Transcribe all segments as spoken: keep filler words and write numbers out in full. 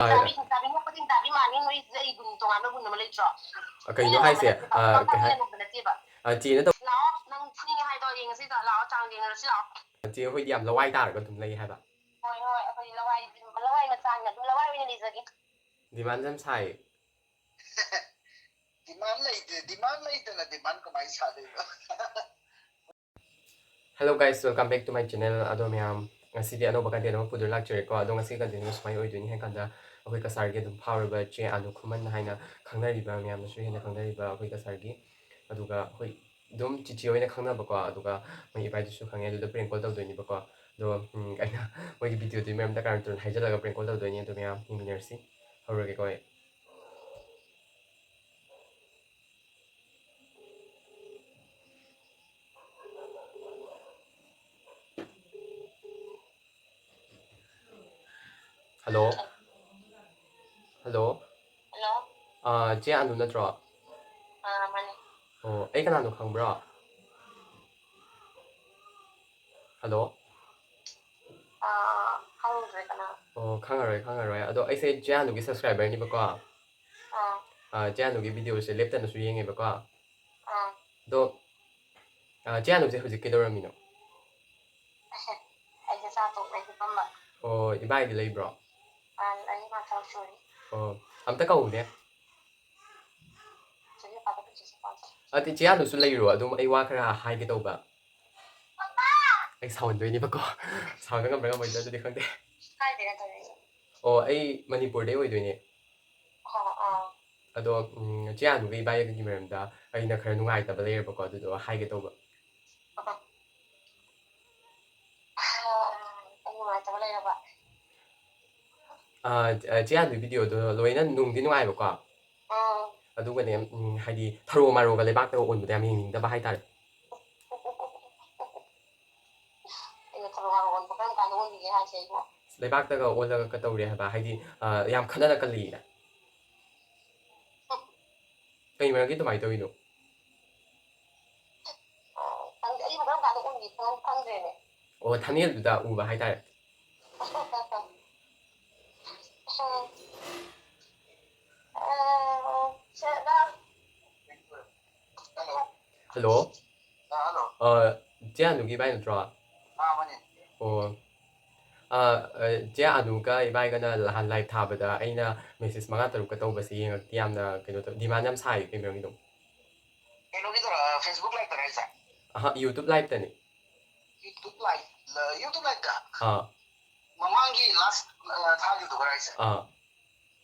ꯆꯥꯕꯤ ꯆꯥꯕꯤ ꯅꯣꯛꯄꯗꯤ ꯆꯥꯕꯤ ꯃꯥꯅꯤ, ꯅꯣꯏ ꯂꯩ ꯒꯨꯟ ꯇꯣꯉꯥꯟꯕ ꯒꯨꯟ ꯑꯃ ꯂꯩꯇ꯭ꯔꯣ? ꯑ, ꯀꯩꯅꯣ ꯍꯥꯏꯁꯦ? ꯑ, ꯀꯩ ꯍꯥꯏ-, ꯅꯣꯛꯄ ꯅꯠꯇꯦꯕ꯫ ꯑ, ꯆꯦꯅ ꯇꯧ- ꯂꯥꯛꯑꯣ, ꯅꯪ ꯐꯨꯅꯤꯡꯉꯦ ꯍꯥꯏꯗꯣ ꯌꯦꯡꯉꯁꯤ, ꯂꯥꯛꯑꯣ, ꯆꯥꯡ ꯌꯦꯡꯉꯁꯤ, ꯂꯥꯛꯑꯣ꯫ ꯆꯦ ꯍꯣꯏꯗꯤ ꯌꯥꯝ ꯂꯋꯥꯏ ꯇꯥꯔꯒ ꯑꯗꯨꯝ ꯂꯩ ꯍꯥꯏꯕ꯫ ꯍꯣꯏ, ꯍꯣꯏ, ꯑꯩꯈꯣꯏ ꯂꯋꯥꯏ, ꯂꯋꯥꯏ ꯃꯆꯥꯅꯤꯅ ꯑꯗꯨꯝ ꯂꯋꯥꯏ ꯑꯣꯏꯅ ꯂꯩꯖꯒꯦ꯫ Demand ꯌꯥꯝ ꯁꯥꯏ꯫ Demand ꯂꯩꯇꯦ, demand ꯂꯩꯇꯅ demand ꯀꯃꯥꯏꯅ ꯁꯥꯗꯣꯏꯅꯣ? Hello guys, welcome back to my channel. ꯑꯗꯣ ꯃꯌꯥꯝ, ꯉꯁꯤꯗꯤ ꯑꯅꯧꯕ content ꯑꯃ ꯄꯨꯗꯨꯅ ꯂꯥꯛꯆꯔꯦꯀꯣ꯫ ꯑꯗꯣ ꯉꯁꯤꯒꯤ content ꯑꯗꯨ ꯁꯨꯃꯥꯏꯅ ꯑꯣꯏꯗꯣꯏꯅꯤ ꯍꯥꯏ ꯀꯥꯟꯗ, ꯑꯩꯈꯣꯏ ꯀꯁꯥꯔꯒꯤ ꯑꯗꯨꯝ ꯐꯥꯎꯔꯕ ꯆꯦ ꯑꯅꯨ ꯈꯨꯃꯟ ꯍꯥꯏꯅ ꯈꯪꯅꯔꯤꯕ, ꯃꯌꯥꯝꯅꯁꯨ ꯍꯦꯟꯅ ꯈꯪꯅꯔꯤꯕ ꯑꯩꯈꯣꯏ ꯀꯁꯥꯔꯒꯤ, ꯑꯗꯨꯒ ꯑꯩꯈꯣꯏ ꯑꯗꯨꯝ ꯆꯤꯆꯦ ꯑꯣꯏꯅ ꯈꯪꯅꯕꯀꯣ, ꯑꯗꯨꯒ ꯃꯣꯏ ꯏꯕꯥꯏꯗꯨꯁꯨ ꯈꯪꯉꯦ, ꯑꯗꯨꯗ prank call ꯇꯧꯗꯣꯏꯅꯦꯕꯀꯣ꯫ ꯑꯗꯣ, ꯎꯝ, ꯑꯩꯅ ꯃꯣꯏꯒꯤ video ꯗꯨꯒꯤ ꯃꯔꯝꯗ ꯀꯥꯔꯟ ꯇꯨꯔꯟ ꯍꯥꯏꯖꯤꯜꯂꯒ prank call ꯇꯧꯗꯣꯏꯅꯤ꯫ ꯑꯗꯣ ꯃꯌꯥꯝ ꯌꯦꯡꯃꯤꯟꯅꯔꯁꯤ꯫ ꯍꯧꯔꯒꯦꯀꯣ ꯑꯩ꯫ Hello? Hello? Hello? ꯑꯥ, ꯆꯦ ꯑꯅꯨ ꯅꯠꯇ꯭ꯔꯣ? ꯑꯥ, ꯃꯥꯅꯦ꯫ ꯑꯣ, ꯑꯩ ꯀꯅꯥꯅꯣ ꯈꯪꯕ꯭ꯔꯣ? Hello? ꯑꯥ, ꯈꯪꯗ꯭ꯔꯦ ꯀꯅꯥ꯫ ꯑꯣ, ꯈꯪꯉꯔꯣꯏ, ꯈꯪꯉꯔꯣꯏ꯫ ꯑꯗꯣ ꯑꯩꯁꯦ ꯆꯦ ꯑꯅꯨꯒꯤ subscriber ꯅꯦꯕꯀꯣ꯫ ꯑꯥ꯫ ꯑꯥ, ꯆꯦ ꯑꯅꯨꯒꯤ video ꯁꯦ ꯂꯦꯞꯇꯅꯁꯨ ꯌꯦꯡꯉꯦꯕꯀꯣ꯫ ꯑꯥ꯫ ꯑꯗꯣ, ꯑꯥ, ꯆꯦ ꯑꯅꯨꯁꯦ ꯍꯧꯖꯤꯛ ꯀꯩꯗꯧꯔꯝꯃꯤꯅꯣ? ꯑꯩꯁꯦ ꯆꯥ ꯇꯣꯛꯄꯩ ꯍꯤꯞꯄꯝꯕ꯫ ꯑꯣ, ꯏꯕꯥꯏꯗꯤ ꯂꯩꯕ꯭ꯔꯣ? ꯑꯥ, ꯂꯩ, ꯃꯥ ꯊꯕꯛ ꯁꯨꯔꯤ꯫ ꯑꯣ, ꯑꯝꯇ ꯀꯧꯅꯦ꯫ ꯆꯦ ꯄꯥꯗ ꯆꯦ ꯄꯥꯗ꯫ ꯑꯗꯨꯗꯤ ꯆꯦ ꯑꯅꯨꯁꯨ ꯂꯩꯔꯣ, ꯑꯗꯨꯝ ꯑꯩ ꯋꯥ ꯈꯔ ꯍꯥꯏꯒꯦ ꯇꯧꯕ꯫ ꯑꯩ ꯁꯥꯎꯍꯟꯗꯣꯏꯅꯦꯕꯀꯣ꯫ ꯁꯥꯎꯕ ꯉꯝꯕ꯭ꯔꯥ ꯉꯝꯃꯣꯏꯗ꯭ꯔꯥ ꯑꯗꯨꯗꯤ ꯈꯪꯗꯦ꯫ ꯀꯥꯏꯗꯩꯅ ꯇꯧꯔꯛꯏꯅꯣ? ꯑꯣ, ꯑꯩ ꯃꯅꯤꯄꯨꯔꯗꯩ ꯑꯣꯏꯗꯣꯏꯅꯦ꯫ ꯑꯣ, ꯑꯣ꯫ ꯑꯗꯣ, ꯎꯝ, ꯆꯦ ꯑꯅꯨꯒ ꯏꯕꯥꯏꯒꯒꯤ ꯃꯔꯝꯗ ꯑꯩꯅ ꯈꯔ ꯅꯨꯡꯉꯥꯏꯇꯕ ꯂꯩꯔꯕꯀꯣ, ꯑꯗꯨꯗꯣ ꯍꯥꯏꯒꯦ ꯇꯧꯕ꯫ ꯑꯩ ꯅꯨꯡꯉꯥꯏꯇꯕ ꯂꯩꯔꯕ? ꯑꯥ, ꯆꯦ ꯑꯅꯨꯒꯤ video ꯗꯣ ꯂꯣꯏꯅ ꯅꯨꯡꯗꯤ ꯅꯨꯡꯉꯥꯏꯕꯀꯣ꯫ ꯎꯝ꯫ ꯑꯗꯨꯒꯅꯦ, ꯎꯝ, ꯍꯥꯏꯗꯤ ꯊꯔꯣ ꯃꯥꯔꯣꯒ ꯂꯩꯕꯥꯛꯇꯒ ꯑꯣꯟꯕꯗꯣ ꯌꯥꯝ ꯌꯦꯡꯅꯤꯡꯗꯕ ꯍꯥꯏꯇꯥꯔꯦ꯫ ꯑꯩꯅ ꯊꯔꯣ ꯃꯥꯔꯣ ꯑꯣꯟꯕ ꯀꯔꯝ ꯀꯥꯟꯗ ꯑꯣꯟꯈꯤꯒꯦ ꯍꯥꯏꯁꯦ ꯑꯩꯕꯣ? ꯂꯩꯕꯥꯛꯇꯒ ꯑꯣꯜꯂꯒ ꯀ ꯇꯧꯔꯦ ꯍꯥꯏꯕ, ꯍꯥꯏꯗꯤ, ꯑ, ꯌꯥꯝ ꯈꯠꯅꯔꯛꯀꯜꯂꯤꯅ꯫ ꯀꯩ ꯃꯔꯝꯒꯤ ꯑꯗꯨꯃꯥꯏꯅ ꯇꯧꯔꯤꯅꯣ? ꯑ, ꯈꯪꯗꯦ, ꯑꯩꯕꯨ ꯀꯔꯝ ꯀꯥꯟꯗ ꯑꯣꯟꯈꯤ ꯈꯪ-, ꯈꯪꯗ꯭ꯔꯦꯅꯦ꯫ ꯑꯣ, thumbnail ꯗꯨꯗ ꯎꯕ ꯍꯥꯏꯇꯥꯔꯦ꯫ ꯎꯝ꯫ ꯍꯜꯂꯣ꯫ ꯑꯥ, ꯍꯜꯂꯣ꯫ ꯑ, ꯆꯦ ꯑꯅꯨꯒꯤ ꯏꯕꯥꯏ ꯅꯠꯇ꯭ꯔꯣ? ꯑꯥ, ꯃꯥꯅꯦ꯫ ꯑꯣ꯫ ꯑ, ꯑ, ꯆꯦ ꯑꯅꯨꯒ ꯏꯕꯥꯏꯒꯅ ꯅꯍꯥꯟ ꯂꯥꯏꯞ ꯊꯥꯕꯗ ꯑꯩꯅ ꯃꯦꯁꯦꯖ ꯃꯉꯥ ꯇꯔꯨꯛꯀ ꯇꯧꯕꯁꯦ ꯌꯦꯡꯉꯛꯇꯦ, ꯌꯥꯝꯅ ꯀꯩꯅꯣ ꯇꯧ, ꯗꯤꯃꯥꯟ ꯌꯥꯝ ꯁꯥꯏ, ꯀꯩ ꯃꯔꯝꯒꯤꯅꯣ? ꯀꯩꯅꯣꯒꯤꯗꯨꯔꯣ, ꯑ, Facebook ꯂꯥꯏꯞꯇꯔꯣ ꯍꯥꯏꯁꯦ? ꯑꯍ, YouTube ꯂꯥꯏꯞꯇꯅꯤ꯫ YouTube ꯂꯥꯏꯞ, ꯑ, YouTube ꯂꯥꯏꯞꯇ? ꯑꯥ, ꯃꯃꯥꯡꯒꯤ ꯂꯥꯁ, ꯑ, ꯊꯥꯈꯤꯕꯗꯨꯔꯣ ꯍꯥꯏꯁꯦ? ꯑꯥ꯫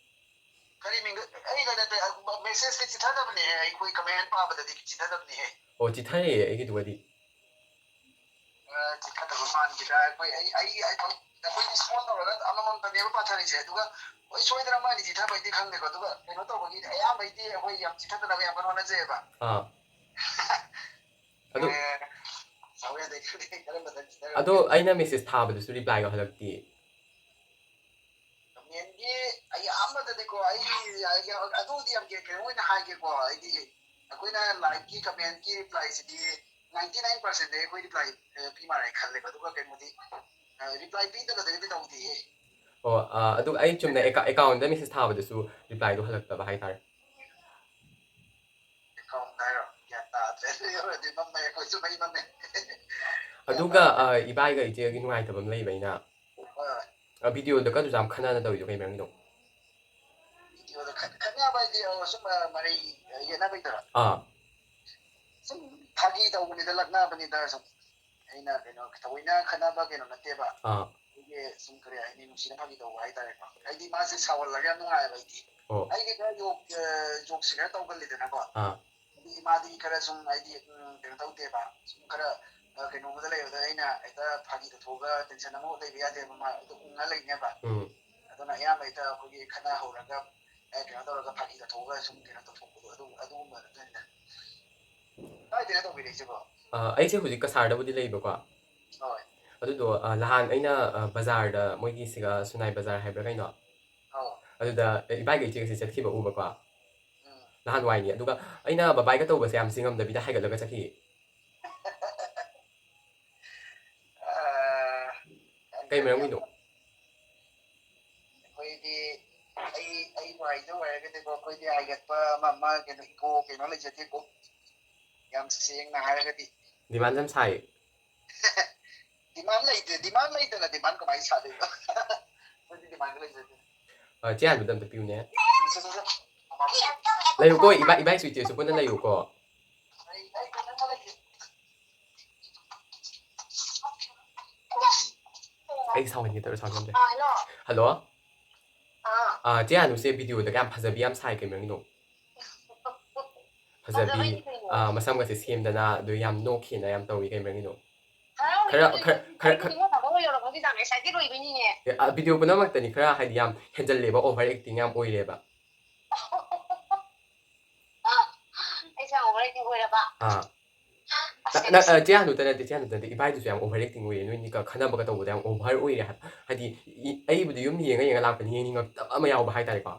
ꯀꯔꯤ ꯃꯤꯡꯗ? ꯑꯩꯅ ꯅꯠꯇꯦ, ꯑ, ꯃꯦꯁꯦꯖꯇꯤ ꯆꯤꯊꯗꯕꯅꯦꯍꯦ, ꯑꯩꯈꯣꯏ ꯀꯃꯦꯟ ꯄꯥꯕꯗꯗꯤ ꯆꯤꯊꯗꯕꯅꯦꯍꯦ꯫ ꯑꯣ, ꯆꯤꯊꯔꯛꯑꯦ ꯑꯩꯒꯤꯗꯨꯒꯗꯤ꯫ ꯑ, ꯆꯤꯊꯗꯕ ꯃꯥꯟꯈꯤꯗ꯫ ꯑꯩꯈꯣꯏ, ꯑꯩ, ꯑꯩ, ꯑꯩ, ꯑꯩꯈꯣꯏꯗꯤ ꯁ꯭ꯀꯣꯜ ꯇꯧꯔꯒ ꯑꯃꯃꯝꯇꯅꯦꯕ ꯄꯥꯊꯔꯤꯁꯦ, ꯑꯗꯨꯒ ꯍꯣꯏ, ꯁꯣꯏꯗꯅ ꯑꯃ ꯑꯅꯤ ꯆꯤꯊꯕꯩꯗꯤ ꯈꯪꯗꯦꯀꯣ, ꯑꯗꯨꯒ ꯀꯩꯅꯣ ꯇꯧꯕꯒꯤꯗꯤ ꯑꯌꯥꯝꯕꯩꯗꯤ ꯑꯩꯈꯣꯏ ꯌꯥꯝ ꯆꯤꯊꯗꯅꯕ ꯌꯥꯝ ꯀꯟꯅ ꯍꯣꯠꯅꯖꯩꯑꯕ꯫ ꯑꯥ꯫ ꯑꯗꯨ, ꯑꯦ, ꯁꯥꯎ ꯌꯥꯗꯦ, ꯈꯪꯗꯦ, ꯀꯔꯝꯕꯗ ꯆꯤꯊꯔꯒꯦ? ꯑꯗꯣ ꯑꯩꯅ ꯃꯦꯁꯦꯖ ꯊꯥꯕꯗꯁꯨ ꯔꯤꯄ꯭ꯂꯥꯏꯒ ꯍꯜꯂꯛꯇꯦ꯫ ꯀꯃꯦꯟꯒꯤ ꯑꯌꯥꯝꯕꯗꯗꯤꯀꯣ, ꯑꯩ, ꯑꯩ, ꯑꯗꯨꯕꯨꯗꯤ ꯌꯥꯝ ꯀꯩꯅꯣ ꯑꯣꯏꯅ ꯍꯥꯏꯒꯦꯀꯣ, ꯍꯥꯏꯗꯤ ꯑꯩꯈꯣꯏꯅ ꯂꯥꯏꯛꯀꯤ ꯀꯃꯦꯟꯒꯤ ꯔꯤꯄ꯭ꯂꯥꯏꯁꯤꯗꯤ ninety nine percent ꯑꯩꯈꯣꯏ ꯔꯤꯄ꯭ꯂꯥꯏ, ꯑ, ꯄꯤ ꯃꯥꯜꯂꯦ ꯈꯜꯂꯦꯕ, ꯑꯗꯨꯒ ꯀꯩꯅꯣꯗꯤ, ꯑ, ꯔꯤꯄ꯭ꯂꯥꯏ ꯄꯤꯗꯕꯗꯒꯤꯗꯤ ꯇꯧꯗꯦꯍꯦ꯫ ꯑꯣ, ꯑ, ꯑꯗꯨꯒ ꯑꯩ ꯆꯨꯝꯅ ꯑꯦꯀꯥ-, ꯑꯦꯀꯥꯎꯟꯗ ꯃꯦꯁꯦꯖ ꯊꯥꯕꯗꯁꯨ ꯔꯤꯄ꯭ꯂꯥꯏꯗꯣ ꯍꯜꯂꯛꯇꯕ ꯍꯥꯏꯇꯥꯔꯦ꯫ ꯑꯦꯀꯥꯎꯟꯗ ꯍꯥꯏꯔꯣ? ꯒ꯭ꯌꯥꯟ ꯇꯥꯗ꯭ꯔꯦ꯫ ꯑꯗꯨ ꯌꯧꯔꯗꯤ ꯃꯝꯃꯦ, ꯑꯩꯈꯣꯏꯁꯨ ꯃꯩ ꯃꯝꯃꯦ꯫ ꯒ꯭ꯌꯥꯟ ꯑꯗꯨꯒ, ꯇꯥꯗ꯭ꯔꯦ꯫ ꯑ, ꯏꯕꯥꯏꯒ ꯏꯆꯦꯒꯤ ꯅꯨꯡꯉꯥꯏꯇꯕ ꯑꯃ ꯂꯩꯕ ꯑꯩꯅ꯫ ꯍꯣꯏ, ꯍꯣꯏ꯫ ꯑ, ꯚꯤꯗꯤꯑꯣꯗꯒꯁꯨ ꯌꯥꯝ ꯈꯠꯅꯅ ꯇꯧꯔꯤꯗꯣ ꯀꯩ ꯃꯔꯝꯒꯤꯅꯣ? ꯚꯤꯗꯤꯑꯣꯗ ꯈꯠ-, ꯈꯠꯅꯕ ꯍꯥꯏꯗꯤ, ꯑ, ꯁꯨꯝ, ꯑ, ꯃꯔꯩ, ꯑ, ꯌꯦꯠꯅꯕꯩꯗꯔꯣ? ꯑꯥ꯫ ꯁꯨꯝ ꯐꯥꯒꯤ ꯇꯧꯕꯅꯤꯗ, ꯂꯛꯅꯕꯅꯤꯗ ꯁꯨꯝ꯫ ꯑꯩꯅ ꯀꯩꯅꯣ, ꯊꯑꯣꯏꯅ ꯈꯠꯅꯕ ꯀꯩꯅꯣ ꯅꯠꯇꯦꯕ꯫ ꯑꯥ꯫ ꯑꯩꯈꯣꯏꯒꯤ ꯁꯨꯝ ꯀꯔꯤ ꯍꯥꯏꯅꯤ, ꯅꯨꯡꯁꯤꯅ ꯐꯥꯒꯤ ꯇꯧꯕ ꯍꯥꯏꯇꯥꯔꯦꯀꯣ꯫ ꯑꯩꯗꯤ ꯃꯥꯁꯦ ꯁꯥꯎꯍꯜꯂꯒ ꯌꯥꯝ ꯅꯨꯡꯉꯥꯏꯑꯕ ꯑꯩꯗꯤ꯫ ꯑꯣ꯫ ꯑꯩꯒꯤ ꯈꯔ ꯖꯣꯛ, ꯑ, ꯖꯣꯛꯁꯦ ꯈꯔ ꯇꯧꯒꯜꯂꯤꯗꯅꯀꯣ꯫ ꯑꯥ꯫ ꯑꯗꯨꯒꯤ ꯃꯥꯗꯤ ꯈꯔ ꯁꯨꯝ ꯍꯥꯏꯗꯤ, ꯎꯝ, ꯀꯩꯅꯣ ꯇꯧꯗꯦꯕ꯫ ꯁꯨꯝ ꯈꯔ, ꯑ, ꯀꯩꯅꯣꯝꯃꯗ ꯂꯩꯕꯗ ꯑꯩꯅ ꯍꯦꯛꯇ ꯐꯥꯒꯤ ꯇꯧꯊꯣꯛꯑꯒ ꯇꯦꯟꯁꯟ ꯑꯃ ꯂꯩꯕ ꯌꯥꯗꯦꯕ, ꯃꯥ ꯑꯗꯨꯝ ꯎꯪꯉ ꯂꯩꯅꯦꯕ꯫ ꯎꯝ꯫ ꯑꯗꯨꯅ ꯑꯌꯥꯝꯕ ꯍꯦꯛꯇ ꯑꯩꯈꯣꯏꯒꯤ ꯈꯠꯅ ꯍꯧꯔꯒ, ꯑꯦ, ꯀꯩꯅꯣ ꯇꯧꯔꯒ ꯐꯥꯒꯤ ꯇꯧꯊꯣꯛꯑꯒ ꯁꯨꯝ ꯀꯩꯅꯣ ꯇꯧꯊꯣꯛꯄꯗꯣ, ꯑꯗꯨ, ꯑꯗꯨꯒꯨꯝꯕ ꯅꯠꯇꯅꯤꯗ꯫ ꯀꯥꯏꯗꯩꯅ ꯇꯧꯕꯤꯔꯛꯏꯁꯤꯕꯣ? ꯑ, ꯑꯩꯁꯦ ꯍꯧꯖꯤꯛ ꯀꯁꯥꯔꯗꯕꯨꯗꯤ ꯂꯩꯕꯀꯣ꯫ ꯍꯣꯏ꯫ ꯑꯗꯨꯗꯣ, ꯑ, ꯅꯍꯥꯟ ꯑꯩꯅ, ꯑ, ꯕꯖꯥꯔꯗ, ꯃꯣꯏꯒꯤ ꯁꯤꯒ ꯁꯨꯅꯥꯏ ꯕꯖꯥꯔ ꯍꯥꯏꯕ꯭ꯔꯥ ꯀꯩꯅꯣ? ꯑꯧ꯫ ꯑꯗꯨꯗ, ꯑ, ꯏꯕꯥꯏꯒ ꯏꯆꯦꯒꯁꯦ ꯆꯠꯈꯤꯕ ꯎꯕꯀꯣ꯫ ꯎꯝ꯫ ꯅꯍꯥꯟꯋꯥꯏꯅꯤ꯫ ꯑꯗꯨꯒ ꯑꯩꯅ ꯕꯕꯥꯏꯒ ꯇꯧꯕꯁꯦ ꯌꯥꯝ ꯆꯤꯡꯉꯝꯗꯕꯤꯗ ꯍꯥꯏꯒꯠꯂꯒ ꯆꯠꯈꯤ꯫ ꯑ, ꯀꯩ ꯃꯔꯝꯒꯤꯅꯣ? ꯑꯩꯈꯣꯏꯗꯤ, ꯑꯩ, ꯑꯩꯕꯨ ꯍꯥꯏꯖꯧ ꯍꯥꯏꯔꯒꯗꯤꯀꯣ, ꯑꯩꯈꯣꯏꯗꯤ ꯍꯥꯏꯒꯠꯄ ꯑꯃ, ꯑꯃ, ꯀꯩꯅꯣ, ꯏꯒꯣ ꯀꯩꯅꯣ ꯂꯩꯖꯗꯦꯀꯣ꯫ ꯌꯥꯝ ꯁꯦꯡꯅ ꯍꯥꯏꯔꯒꯗꯤ꯫ Demand ꯌꯥꯝ ꯁꯥꯏ꯫ Demand ꯂꯩꯇꯦ, demand ꯂꯩꯇꯅ demand ꯀꯃꯥꯏꯅ ꯁꯥꯗꯣꯏꯅꯣ? ꯃꯣꯏꯗꯤ demand ꯂꯩꯖꯗꯦ꯫ ꯑ, ꯆꯦ ꯑꯅꯨꯗ ꯑꯝꯇ ꯄꯤꯌꯨꯅꯦ꯫ ꯂꯩꯌꯨꯀꯣ, ꯏꯕꯥ ꯏꯕꯥꯏꯁꯨ ꯏꯆꯦꯁꯨ ꯄꯨꯟꯅ ꯂꯩꯌꯨꯀꯣ꯫ ꯑꯩ ꯁꯥꯎꯍꯟꯒꯦ ꯇꯧꯔꯦ, ꯁꯥꯎꯍꯟꯗ꯭ꯔꯦ꯫ Hello꯫ ꯑ, ꯆꯦ ꯑꯅꯨꯁꯦ videoꯗꯒ ꯌꯥꯝ ꯐꯖꯕꯤ ꯌꯥꯝ ꯁꯥꯏ, ꯀꯩ ꯃꯔꯝꯒꯤꯅꯣ? ꯐꯖꯕꯤ꯫ ꯑ, ꯃꯁꯝꯒꯁꯦ ꯁꯦꯝꯗꯅ, ꯑꯗꯨ ꯌꯥꯝ ꯅꯣꯛꯈꯤꯅ ꯌꯥꯝ ꯇꯧꯏ, ꯀꯩ ꯃꯔꯝꯒꯤꯅꯣ? ꯈꯔ ꯈꯔ ꯈꯔ ꯈꯔ ꯑꯦ, ꯑ, video ꯄꯨꯝꯅꯃꯛꯇꯅꯤ, ꯈꯔ ꯍꯥꯏꯗꯤ ꯌꯥꯝ ꯍꯦꯟꯖꯜꯂꯦꯕ, over acting ꯌꯥꯝ ꯑꯣꯏꯔꯦꯕ꯫ ꯑꯩꯁꯦ ꯌꯥꯝ over acting ꯑꯣꯏꯔꯕ? ꯑꯥ꯫ ꯑꯁ, ꯅ- ꯅ- ꯑ, ꯆꯦ ꯑꯅꯨꯇ ꯅꯠꯇꯦ, ꯆꯦ ꯑꯅꯨꯇ ꯅꯠꯇꯦ, ꯏꯕꯥꯏꯗꯨꯁꯨ ꯌꯥꯝ over acting ꯑꯣꯏꯌꯦ, ꯅꯣꯏꯅꯤꯒ ꯈꯟꯅꯕꯒ ꯇꯧꯕꯗ ꯌꯥꯝ over ꯑꯣꯏꯔꯦ ꯍꯥꯏꯕ꯫ ꯍꯥꯏꯗꯤ ꯏ- ꯑꯩꯕꯨꯗꯤ ꯌꯨꯝ ꯌꯦꯡꯉ ꯌꯦꯡꯉ ꯂꯥꯛꯄꯅꯤ, ꯌꯦꯡꯅꯤꯡꯉꯛꯇꯕ ꯑꯃ ꯌꯥꯎꯕ ꯍꯥꯏꯇꯥꯔꯦꯀꯣ꯫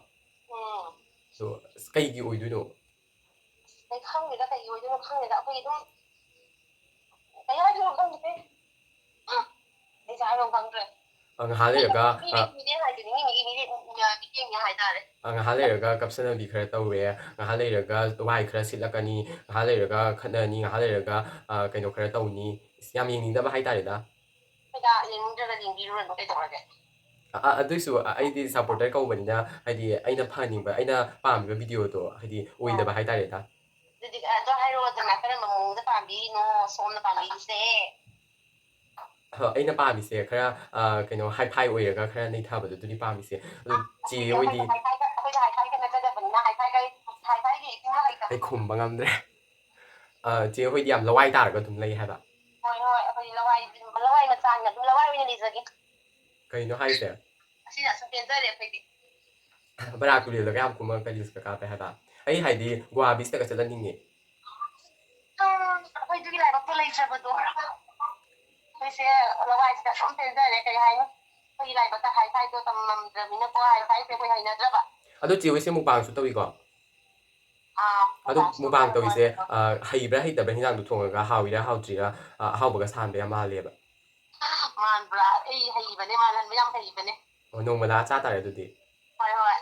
ꯎꯝ꯫ ꯑꯗꯣ ꯑꯁ, ꯀꯩꯒꯤ ꯑꯣꯏꯗꯣꯏꯅꯣ? ꯑꯩ ꯈꯪꯗꯦꯗ, ꯀꯩꯒꯤ ꯑꯣꯏꯗꯣꯏꯅꯣ ꯈꯪꯗꯦꯗ, ꯑꯩꯈꯣꯏ ꯑꯗꯨꯝ ꯀꯩ ꯍꯥꯏꯗꯣꯏꯅꯣ ꯈꯪꯗꯦ꯫ ꯑꯩꯁꯨ ꯍꯥꯏꯐꯝ ꯈꯪꯗ꯭ꯔꯦ꯫ ꯑ, ꯉꯥꯏꯍꯥꯛ ꯂꯩꯔꯒ, ꯃꯤꯒꯤ ꯑ, ꯃꯤꯠꯌꯦꯡ ꯍꯥꯏꯗꯨꯅꯤ, ꯃꯤꯒꯤ ꯃꯤꯠꯌꯦꯡ, ꯃꯤꯠꯌꯦꯡꯅꯤ ꯍꯥꯏꯇꯥꯔꯦ꯫ ꯑ, ꯉꯥꯏꯍꯥꯛ ꯂꯩꯔꯒ ꯀꯞꯁꯟꯅꯕꯤ ꯈꯔ ꯇꯧꯔꯦ, ꯉꯥꯏꯍꯥꯛ ꯂꯩꯔꯒ ꯋꯥꯏ ꯈꯔ ꯁꯤꯠꯂꯛꯀꯅꯤ, ꯉꯥꯏꯍꯥꯛ ꯂꯩꯔꯒ ꯈꯠꯅꯅꯤ, ꯉꯥꯏꯍꯥꯛ ꯂꯩꯔꯒ, ꯑ, ꯀꯩꯅꯣ ꯈꯔ ꯇꯧꯅꯤ꯫ ꯑꯁ, ꯌꯥꯝ ꯌꯦꯡꯅꯤꯡꯗꯕ ꯍꯥꯏꯇꯥꯔꯦꯗ꯫ ꯍꯣꯏꯗ, ꯌꯦꯡꯅꯤꯡꯗ꯭ꯔꯒ ꯌꯦꯡꯕꯤꯔꯨꯔꯅꯨ, ꯀꯩꯗꯧꯔꯒꯦ? ꯑ, ꯑ, ꯑꯗꯨꯏꯁꯨ ꯑ- ꯑꯩꯗꯤ supporter ꯀꯧꯕꯅꯤꯅ, ꯍꯥꯏꯗꯤ ꯑꯩꯅ ꯐꯍꯟꯅꯤꯡꯕ, ꯑꯩꯅ ꯄꯥꯝꯃꯤꯕ videoꯗꯣ ꯍꯥꯏꯗꯤ ꯑꯣꯏꯗꯕ ꯍꯥꯏꯇꯥꯔꯦꯗ꯫ ꯑꯗꯨꯗꯤ ꯑꯗꯣ ꯍꯥꯏꯔꯛꯑꯣꯗꯅ, ꯀꯔꯝꯕ ꯃꯑꯣꯡꯗ ꯄꯥꯝꯕꯤꯔꯤꯅꯣ ꯁꯣꯝꯅ ꯄꯥꯝꯕꯤꯔꯤꯁꯦ? ꯑ, ꯑꯩꯅ ꯄꯥꯝꯃꯤꯁꯦ ꯈꯔ, ꯑ, ꯀꯩꯅꯣ, hi-fi ꯑꯣꯏꯔꯒ ꯈꯔ ꯅꯩꯊꯕꯗꯣ, ꯑꯗꯨꯅꯤ ꯄꯥꯝꯃꯤꯁꯦ꯫ ꯑꯗꯨ ꯆꯦ ꯍꯣꯏꯗꯤ? Hi-fi, hi-fi, ꯑꯩꯈꯣꯏꯗꯤ hi-fi ꯅꯠꯆꯗꯕꯅꯤꯅ, hi-fi, hi-fiꯒꯤ actingꯒ ꯍꯩꯇꯕ꯫ ꯑꯩ ꯈꯨꯝꯕ ꯉꯝꯗ꯭ꯔꯦ꯫ ꯑ, ꯆꯦ ꯍꯣꯏꯗꯤ ꯌꯥꯝ ꯂꯋꯥꯏ ꯇꯥꯔꯒ ꯑꯗꯨꯝ ꯂꯩ ꯍꯥꯏꯕ꯫ ꯍꯣꯏ, ꯍꯣꯏ, ꯑꯩꯈꯣꯏꯗꯤ ꯂꯋꯥꯏ, ꯂꯋꯥꯏ ꯃꯆꯥꯅꯤꯅ ꯑꯗꯨꯝ ꯂꯋꯥꯏ ꯑꯣꯏꯅ ꯂꯩꯖꯒꯦ꯫ ꯀꯩꯅꯣ ꯍꯥꯏꯁꯦ? ꯑꯁꯤꯅ ꯑꯁꯨꯝ ꯄꯦꯟꯖꯔꯦ ꯑꯩꯈꯣꯏꯗꯤ꯫ ꯕꯔꯥꯛ ꯇꯨꯔꯦꯜꯗꯒ ꯌꯥꯝ ꯀꯨꯝꯃꯒ reelsꯀ ꯀꯥꯞꯄꯦ ꯍꯥꯏꯕ꯫ ꯑꯩ ꯍꯥꯏꯗꯤ ꯒꯣꯋꯥ beachꯇꯒ ꯆꯠꯍꯟꯅꯤꯡꯉꯦ꯫ ꯎꯝ, ꯑꯩꯈꯣꯏꯗꯨꯒꯤ ꯂꯥꯏꯕꯛꯇꯣ ꯂꯩꯇ꯭ꯔꯕꯗꯣ꯫ ꯑꯩꯈꯣꯏꯁꯦ ꯂꯋꯥꯏꯁꯤꯗ ꯁꯨꯝ ꯄꯦꯟꯖꯔꯦ, ꯀꯩ ꯍꯥꯏꯅꯤ? ꯑꯩꯈꯣꯏꯒꯤ ꯂꯥꯏꯕꯛꯇ hi-fiꯗꯣ ꯇꯝꯃꯝꯗ꯭ꯔꯕꯅꯤꯅꯀꯣ, hi-fiꯁꯦ ꯑꯩꯈꯣꯏ ꯍꯩꯅꯗ꯭ꯔꯕ꯫ ꯑꯗꯣ ꯆꯦ ꯍꯣꯏꯁꯦ mukbangꯁꯨ ꯇꯧꯏꯀꯣ? ꯑꯥ, ꯑꯗꯣ mukbangꯁꯨ mukbang ꯇꯧꯏꯀꯣ꯫ ꯇꯧꯔꯤꯁꯦ, ꯑ, ꯍꯩꯕ꯭ꯔꯥ ꯍꯩꯇꯕ꯭ꯔꯥ, ꯍꯤꯟꯖꯥꯡꯗꯣ ꯊꯣꯡꯉꯒ ꯍꯥꯎꯏꯔꯥ ꯍꯥꯎꯇ꯭ꯔꯤꯔꯥ, ꯑ, ꯑꯍꯥꯎꯕꯒ ꯁꯥꯍꯟꯕ ꯌꯥꯝ ꯃꯥꯜꯂꯦꯕ꯫ ꯃꯥꯟꯕ꯭ꯔꯥ? ꯑꯩ ꯍꯩꯕꯅꯦ, ꯃꯥꯜꯍꯟꯕ ꯌꯥꯝ ꯍꯩꯕꯅꯦ꯫ ꯑꯣ, ꯅꯣꯡꯃ ꯂꯥꯛꯑ ꯆꯥ ꯇꯥꯔꯦ ꯑꯗꯨꯗꯤ꯫ ꯍꯣꯏ, ꯍꯣꯏ꯫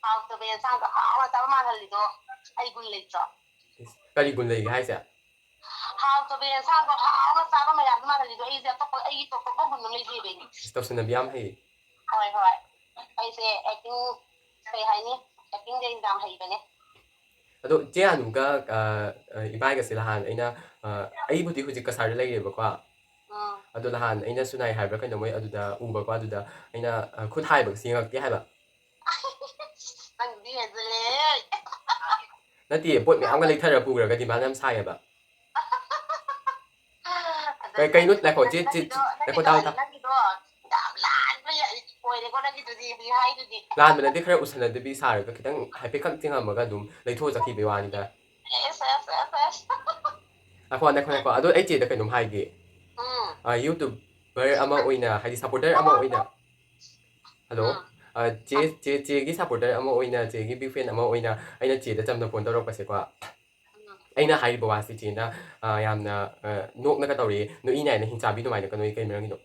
ꯍꯥꯎꯇꯕ ꯌꯦꯟꯁꯥꯡꯗꯣ ꯍꯥꯎꯅ ꯆꯥꯕ ꯃꯥꯜꯍꯜꯂꯤꯗꯣ ꯑꯩ ꯒꯨꯟ ꯂꯩꯇ꯭ꯔꯣ? ꯏꯁ, ꯀꯔꯤ ꯒꯨꯟ ꯂꯩꯒꯦ ꯍꯥꯏꯁꯦ? ꯍꯥꯎꯇꯕ ꯌꯦꯟꯁꯥꯡꯗꯣ ꯍꯥꯎꯅ ꯆꯥꯕ ꯃꯌꯥꯝꯗꯣ ꯃꯥꯅ ꯂꯩꯗꯣ ꯑꯩꯁꯦ ꯑꯇꯣꯞꯄ ꯑꯩꯒꯤ ꯇꯣꯞ ꯇꯣꯞꯄ ꯒꯨꯟ ꯑꯃ ꯂꯩꯖꯩꯕ ꯑꯩꯗꯤ꯫ ꯑꯁ, ꯇꯧꯁꯟꯅꯕꯤ ꯌꯥꯝ ꯍꯩ꯫ ꯍꯣꯏ ꯍꯣꯏ꯫ ꯑꯩꯁꯦ ꯑꯦꯛꯇꯤꯡ ꯀꯩ ꯍꯥꯏꯅꯤ, ꯑꯦꯛꯇꯤꯡꯗ ꯑꯩ ꯌꯥꯝ ꯍꯩꯕꯅꯦ꯫ ꯑꯗꯣ ꯆꯦ ꯑꯅꯨꯒ ꯑ, ꯑ, ꯏꯕꯥꯏꯒꯁꯦ ꯅꯍꯥꯟ ꯑꯩꯅ ꯑ, ꯑꯩꯕꯨꯗꯤ ꯍꯧꯖꯤꯛ ꯀꯁꯥꯔꯗ ꯂꯩꯔꯦꯕꯀꯣ꯫ ꯎꯝ꯫ ꯑꯗꯣ ꯅꯍꯥꯟ ꯑꯩꯅ ꯁꯨꯅꯥꯏ ꯍꯥꯏꯕ꯭ꯔꯥ ꯀꯩꯅꯣ ꯃꯣꯏ ꯑꯗꯨꯗ ꯎꯕꯀꯣ꯫ ꯑꯗꯨꯗ ꯑꯩꯅ ꯑ, ꯈꯨꯠ ꯍꯥꯏꯕꯒꯁꯦ ꯌꯦꯡꯉꯛꯇꯦ ꯍꯥꯏꯕ꯫ ꯅꯪꯗꯤ ꯍꯦꯟꯖꯤꯜꯂꯦꯍꯦ꯫ ꯅꯠꯇꯦ, ꯄꯣꯠ ꯃꯌꯥꯝꯒ ꯂꯩꯊꯔ ꯄꯨꯈ꯭ꯔꯒ ꯗꯤꯃꯥꯟ ꯌꯥꯝ ꯁꯥꯏꯌꯦꯕ꯫ ꯑꯗ ꯀꯩ- ꯀꯩꯅꯣ, ꯅꯪꯒꯤꯗꯣ- ꯉꯥꯏꯈꯣ, ꯆꯦ- ꯆꯦ- ꯅꯪꯒꯤꯗꯣ- ꯉꯥꯏꯈꯣ, ꯅꯪꯒꯤꯗꯣ- ꯇꯥꯎ- ꯇꯥꯎ꯫ ꯅꯪꯒꯤꯗꯣ ꯌꯥꯝ ꯂꯥꯟꯕ ꯑꯣꯏꯔꯦꯀꯣ ꯅꯪꯒꯤꯗꯨꯗꯤ ꯍꯧꯖꯤꯛ ꯍꯥꯏꯗꯨꯗꯤ꯫ ꯂꯥꯟꯕ ꯅꯠꯇꯦ, ꯈꯔ ꯎꯁꯟꯅꯗꯕꯤ ꯁꯥꯔꯒ ꯈꯤꯇꯪ ꯍꯥꯏꯐꯦꯠ ꯈꯛ ꯆꯤꯡꯉꯝꯃꯒ ꯑꯗꯨꯝ ꯂꯩꯊꯣꯛꯑ ꯆꯠꯈꯤꯕꯩ ꯋꯥꯅꯤꯗ꯫ ꯑꯦꯁ, ꯑꯦꯁ, ꯑꯦꯁ, ꯑꯦꯁ꯫ ꯉꯥꯏꯈꯣ, ꯉꯥꯏꯈꯣ, ꯉꯥꯏꯈꯣ꯫ ꯑꯗꯣ ꯑꯩ ꯆꯦꯗ ꯀꯩꯅꯣꯝ ꯍꯥꯏꯒꯦ꯫ ꯎꯝ꯫ ꯑ, YouTuber ꯑꯃ ꯑꯣꯏꯅ, ꯍꯥꯏꯗꯤ supporter ꯑꯃ ꯑꯣꯏꯅ꯫ ꯍꯜꯂꯣ? ꯎꯝ꯫ ꯑ, ꯆꯦ, ꯆꯦ, ꯆꯦꯒꯤ supporter ꯑꯃ ꯑꯣꯏꯅ, ꯆꯦꯒꯤ big fan ꯑꯃ ꯑꯣꯏꯅ ꯑꯩꯅ ꯆꯦꯗ ꯆꯝꯅ phone ꯇꯧꯔꯛꯄꯁꯦꯀꯣ꯫ ꯎꯝ꯫ ꯑꯩꯅ ꯍꯥꯏꯔꯤꯕ ꯋꯥꯁꯤ ꯆꯦꯅ, ꯑ, ꯌꯥꯝꯅ, ꯑ, ꯅꯣꯛꯅꯒ ꯇꯧꯔꯛꯑꯦ, ꯅꯣꯛꯏ ꯅꯥꯏꯅ ꯍꯤꯡꯆꯥꯕꯤ ꯑꯗꯨꯃꯥꯏꯅ ꯀꯩꯅꯣ, ꯀꯩ ꯃꯔꯝꯒꯤꯅꯣ?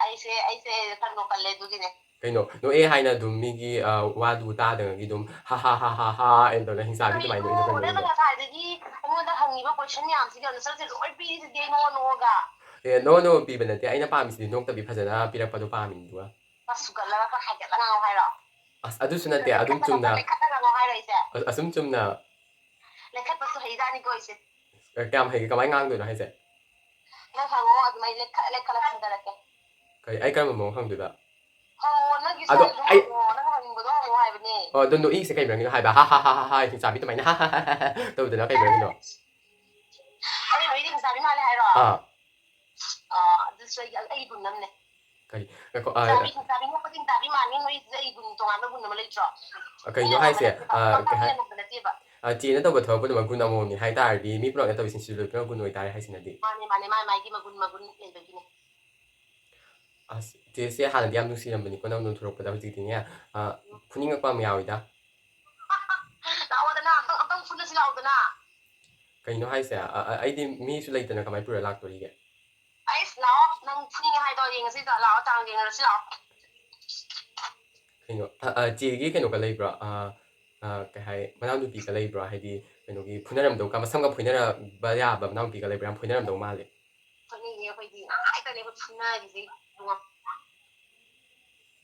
ꯑꯩꯁꯦ, ꯑꯩꯁꯦ ꯈꯔ ꯅꯣꯛꯀꯜꯂꯦ ꯑꯗꯨꯒꯤꯅꯦ꯫ ꯀꯩꯅꯣ, ꯅꯣꯛꯑꯦ ꯍꯥꯏꯅ ꯑꯗꯨꯝ ꯃꯤꯒꯤ, ꯑ, ꯋꯥꯗꯨ ꯇꯥꯗꯉꯩꯒꯤ ꯑꯗꯨꯝ ꯍꯥ ꯍꯥ ꯍꯥ ꯍꯥ ꯍꯥ ꯑꯅ ꯇꯧꯔꯒ ꯍꯤꯡꯆꯥꯕꯤ ꯑꯗꯨꯃꯥꯏꯅ ꯅꯣꯛꯏꯗꯣ ꯀꯔꯤꯅꯣ? ꯅꯪꯅ ꯀꯩꯅꯣ? ꯉꯁꯥꯏꯗꯒꯤ ꯑꯩꯉꯣꯟꯗ ꯍꯪꯉꯤꯕ question ꯃꯌꯥꯝꯁꯤꯒꯤ answerꯁꯦ ꯂꯣꯏ ꯄꯤꯔꯤꯁꯤꯗꯤ ꯑꯩ ꯅꯣꯛꯑ ꯅꯣꯛꯑꯒ꯫ ꯑꯦ, ꯅꯣꯛꯑ ꯅꯣꯛꯑ ꯄꯤꯕ ꯅꯠꯇꯦ, ꯑꯩꯅ ꯄꯥꯝꯃꯤꯁꯤꯗꯤ ꯅꯣꯛꯇꯕꯤ ꯐꯖꯅ ꯄꯤꯔꯛꯄꯗꯣ ꯄꯥꯝꯃꯤꯅꯤꯗꯨꯒ꯫ ꯈꯔ ꯁꯨꯒꯠꯂꯒ ꯈꯔ ꯍꯥꯏꯒꯠꯂ ꯉꯥꯡꯉꯣ ꯍꯥꯏꯔꯣ? ꯑꯁ, ꯑꯗꯨꯁꯨ ꯅꯠꯇꯦ, ꯑꯗꯨꯝ ꯂꯩꯈꯠꯂꯒ- ꯆꯨꯝꯅ, ꯂꯩꯈꯠꯂꯒ ꯉꯥꯡꯉꯣ ꯍꯥꯏꯔꯣ ꯑꯩꯁꯦ? ꯑ-, ꯑꯁꯨꯝ ꯆꯨꯝꯅ꯫ ꯂꯩꯈꯠꯄꯁꯨ ꯍꯩꯖꯥꯅꯤꯀꯣ ꯑꯩꯁꯦ꯫ ꯑ, ꯀꯌꯥꯝ ꯍꯩꯒꯦ? ꯀꯃꯥꯏꯅ ꯉꯥꯡꯗꯣꯏꯅꯣ ꯍꯥꯏꯁꯦ? ꯅꯪ ꯍꯪꯉꯣ, ꯑꯗꯨꯃꯥꯏꯅ ꯂꯩꯈꯠ- ꯂꯩꯈꯠꯂꯒ ꯈꯨꯝꯊꯔꯛꯀꯦ꯫ ꯀꯩ, ꯑꯩ ꯀꯔꯝꯕ ꯃꯑꯣꯡ ꯍꯪꯗꯣꯏꯕ? ꯍꯪꯉꯣ, ꯅꯪꯒꯤ ꯑꯗꯣ style ꯗꯣ ꯑꯩ- ꯍꯪꯉꯣ, ꯅꯪ ꯍꯪꯅꯤꯡꯕꯗꯣ ꯍꯪꯉꯣ ꯍꯥꯏꯕꯅꯦ꯫ ꯑꯣ, ꯑꯗꯣ ꯅꯣꯛꯏꯁꯦ ꯀꯩ ꯃꯔꯝꯒꯤꯅꯣ ꯍꯥꯏꯕ? ꯍꯥ ꯍꯥ ꯍꯥ ꯍꯥ ꯍꯥ, ꯍꯤꯡꯆꯥꯕꯤ ꯑꯗꯨꯃꯥꯏꯅ ꯍꯥ ꯍꯥ ꯍꯥ ꯍꯥ ꯍꯥ ꯇꯧꯗꯅ ꯀꯩ ꯃꯔꯝꯒꯤꯅꯣ? ꯑꯩ ꯅꯣꯏꯗꯤ ꯍꯤꯡꯆꯥꯕꯤ ꯃꯥꯜꯂꯦ ꯍꯥꯏꯔꯣ? ꯑꯥ, ꯑꯥ, ꯑꯗꯨꯁꯨ ꯑꯩꯒꯤ, ꯑꯩꯒꯤ ꯒꯨꯟ ꯑꯃꯅꯦ꯫ ꯀꯔꯤ? ꯉꯥꯏꯈꯣ, ꯑ, ꯍꯤꯡꯆꯥꯕꯤ ꯅꯣꯛꯄꯗꯤ ꯍꯤꯡꯆꯥꯕꯤ ꯃꯥꯜꯂꯤ, ꯅꯣꯏꯁꯤꯗ ꯑꯩꯒꯤ ꯒꯨꯟ, ꯇꯣꯉꯥꯟꯕ ꯒꯨꯟ ꯑꯃ ꯂꯩꯇ꯭ꯔꯣ? ꯑ, ꯀꯩꯅꯣ ꯃꯤꯅ ꯍꯥꯏꯁꯦ? ꯅꯣꯛꯄ ꯅꯠꯇꯦꯕ, ꯑ, ꯄꯪꯇꯥ ꯀꯩ ꯍꯥꯏ-, ꯃꯤꯅ ꯅꯣꯛꯄ ꯅꯠꯇꯦꯕ꯫ ꯑ, ꯆꯦꯅ ꯇꯧꯕ ꯊꯕꯛ ꯄꯨꯝꯅꯃꯛ ꯒꯨꯟ ꯑꯃꯃꯝꯅꯤ ꯍꯥꯏ ꯇꯥꯔꯗꯤ, ꯃꯤ ꯄꯨꯝꯅꯃꯛꯅ ꯇꯧꯔꯤꯁꯤꯡꯁꯤꯁꯨ ꯂꯣꯏ ꯄꯨꯝꯅꯃꯛ ꯒꯨꯟ ꯑꯣꯏꯇꯥꯔꯦ ꯍꯥꯏꯁꯤꯅꯗꯤ꯫ ꯃꯥꯅꯦ, ꯃꯥꯅꯦ, ꯃꯥꯏ ꯃꯥꯏꯒꯤ ꯃꯒꯨꯟ, ꯃꯒꯨꯟ ꯂꯩꯕꯒꯤꯅꯦ꯫ ꯑꯁ, ꯆꯦꯁꯦ ꯍꯥꯟꯅꯗꯤ ꯌꯥꯝ ꯅꯨꯡꯁꯤꯔꯝꯕꯅꯤꯀꯣ, ꯅꯪ ꯅꯣꯟꯊꯣꯔꯛꯄꯗ ꯍꯧꯖꯤꯛꯇꯤꯅꯦ, ꯑ, ꯐꯨꯅꯤꯡꯉꯛꯄ ꯑꯃ ꯌꯥꯎꯋꯤꯗ꯫ ꯂꯥꯛꯑꯣꯗꯅ, ꯑꯝꯇꯪ, ꯑꯝꯇꯪ ꯐꯨꯅꯁꯤ ꯂꯥꯛꯑꯣꯗꯅ꯫ ꯀꯩꯅꯣ ꯍꯥꯏꯁꯦ? ꯑ, ꯑ, ꯑꯩꯗꯤ ꯃꯤꯁꯨ ꯂꯩꯇꯅ ꯀꯃꯥꯏꯅ ꯄꯨꯔ ꯂꯥꯛꯇꯣꯔꯤꯒꯦ? ꯑꯩꯁ, ꯂꯥꯛꯑꯣ, ꯅꯪ ꯐꯨꯅꯤꯡꯉꯦ ꯍꯥꯏꯗꯣ ꯌꯦꯡꯉꯁꯤ, ꯂꯥꯛꯑꯣ, ꯆꯥꯡ ꯌꯦꯡꯅꯔꯁꯤ ꯂꯥꯛꯑꯣ꯫ ꯀꯩꯅꯣ, ꯑ, ꯑ, ꯆꯦꯒꯤ ꯀꯩꯅꯣꯒ ꯂꯩꯕ꯭ꯔꯣ? ꯑ, ꯑ, ꯀꯩ ꯍꯥꯏ, ꯃꯅꯥꯎꯅꯨꯄꯤꯒ ꯂꯩꯕ꯭ꯔꯣ? ꯍꯥꯏꯗꯤ, ꯀꯩꯅꯣꯒꯤ, ꯐꯨꯅꯔꯝꯗꯧ, ꯃꯁꯝꯒ ꯐꯣꯏꯅꯔꯕ ꯌꯥꯕ ꯃꯅꯥꯎꯅꯨꯄꯤꯒ ꯂꯩꯕ꯭ꯔꯥ? ꯌꯥꯝ ꯐꯣꯏꯅꯔꯝꯗꯧ ꯃꯥꯜꯂꯦ꯫ ꯐꯨꯅꯩꯌꯦ ꯑꯩꯈꯣꯏꯗꯤ꯫ ꯉꯥꯏꯇꯅꯦ ꯑꯩꯈꯣꯏ ꯐꯨꯅꯔꯤꯁꯦ ꯏꯕꯨꯡꯉꯣ꯫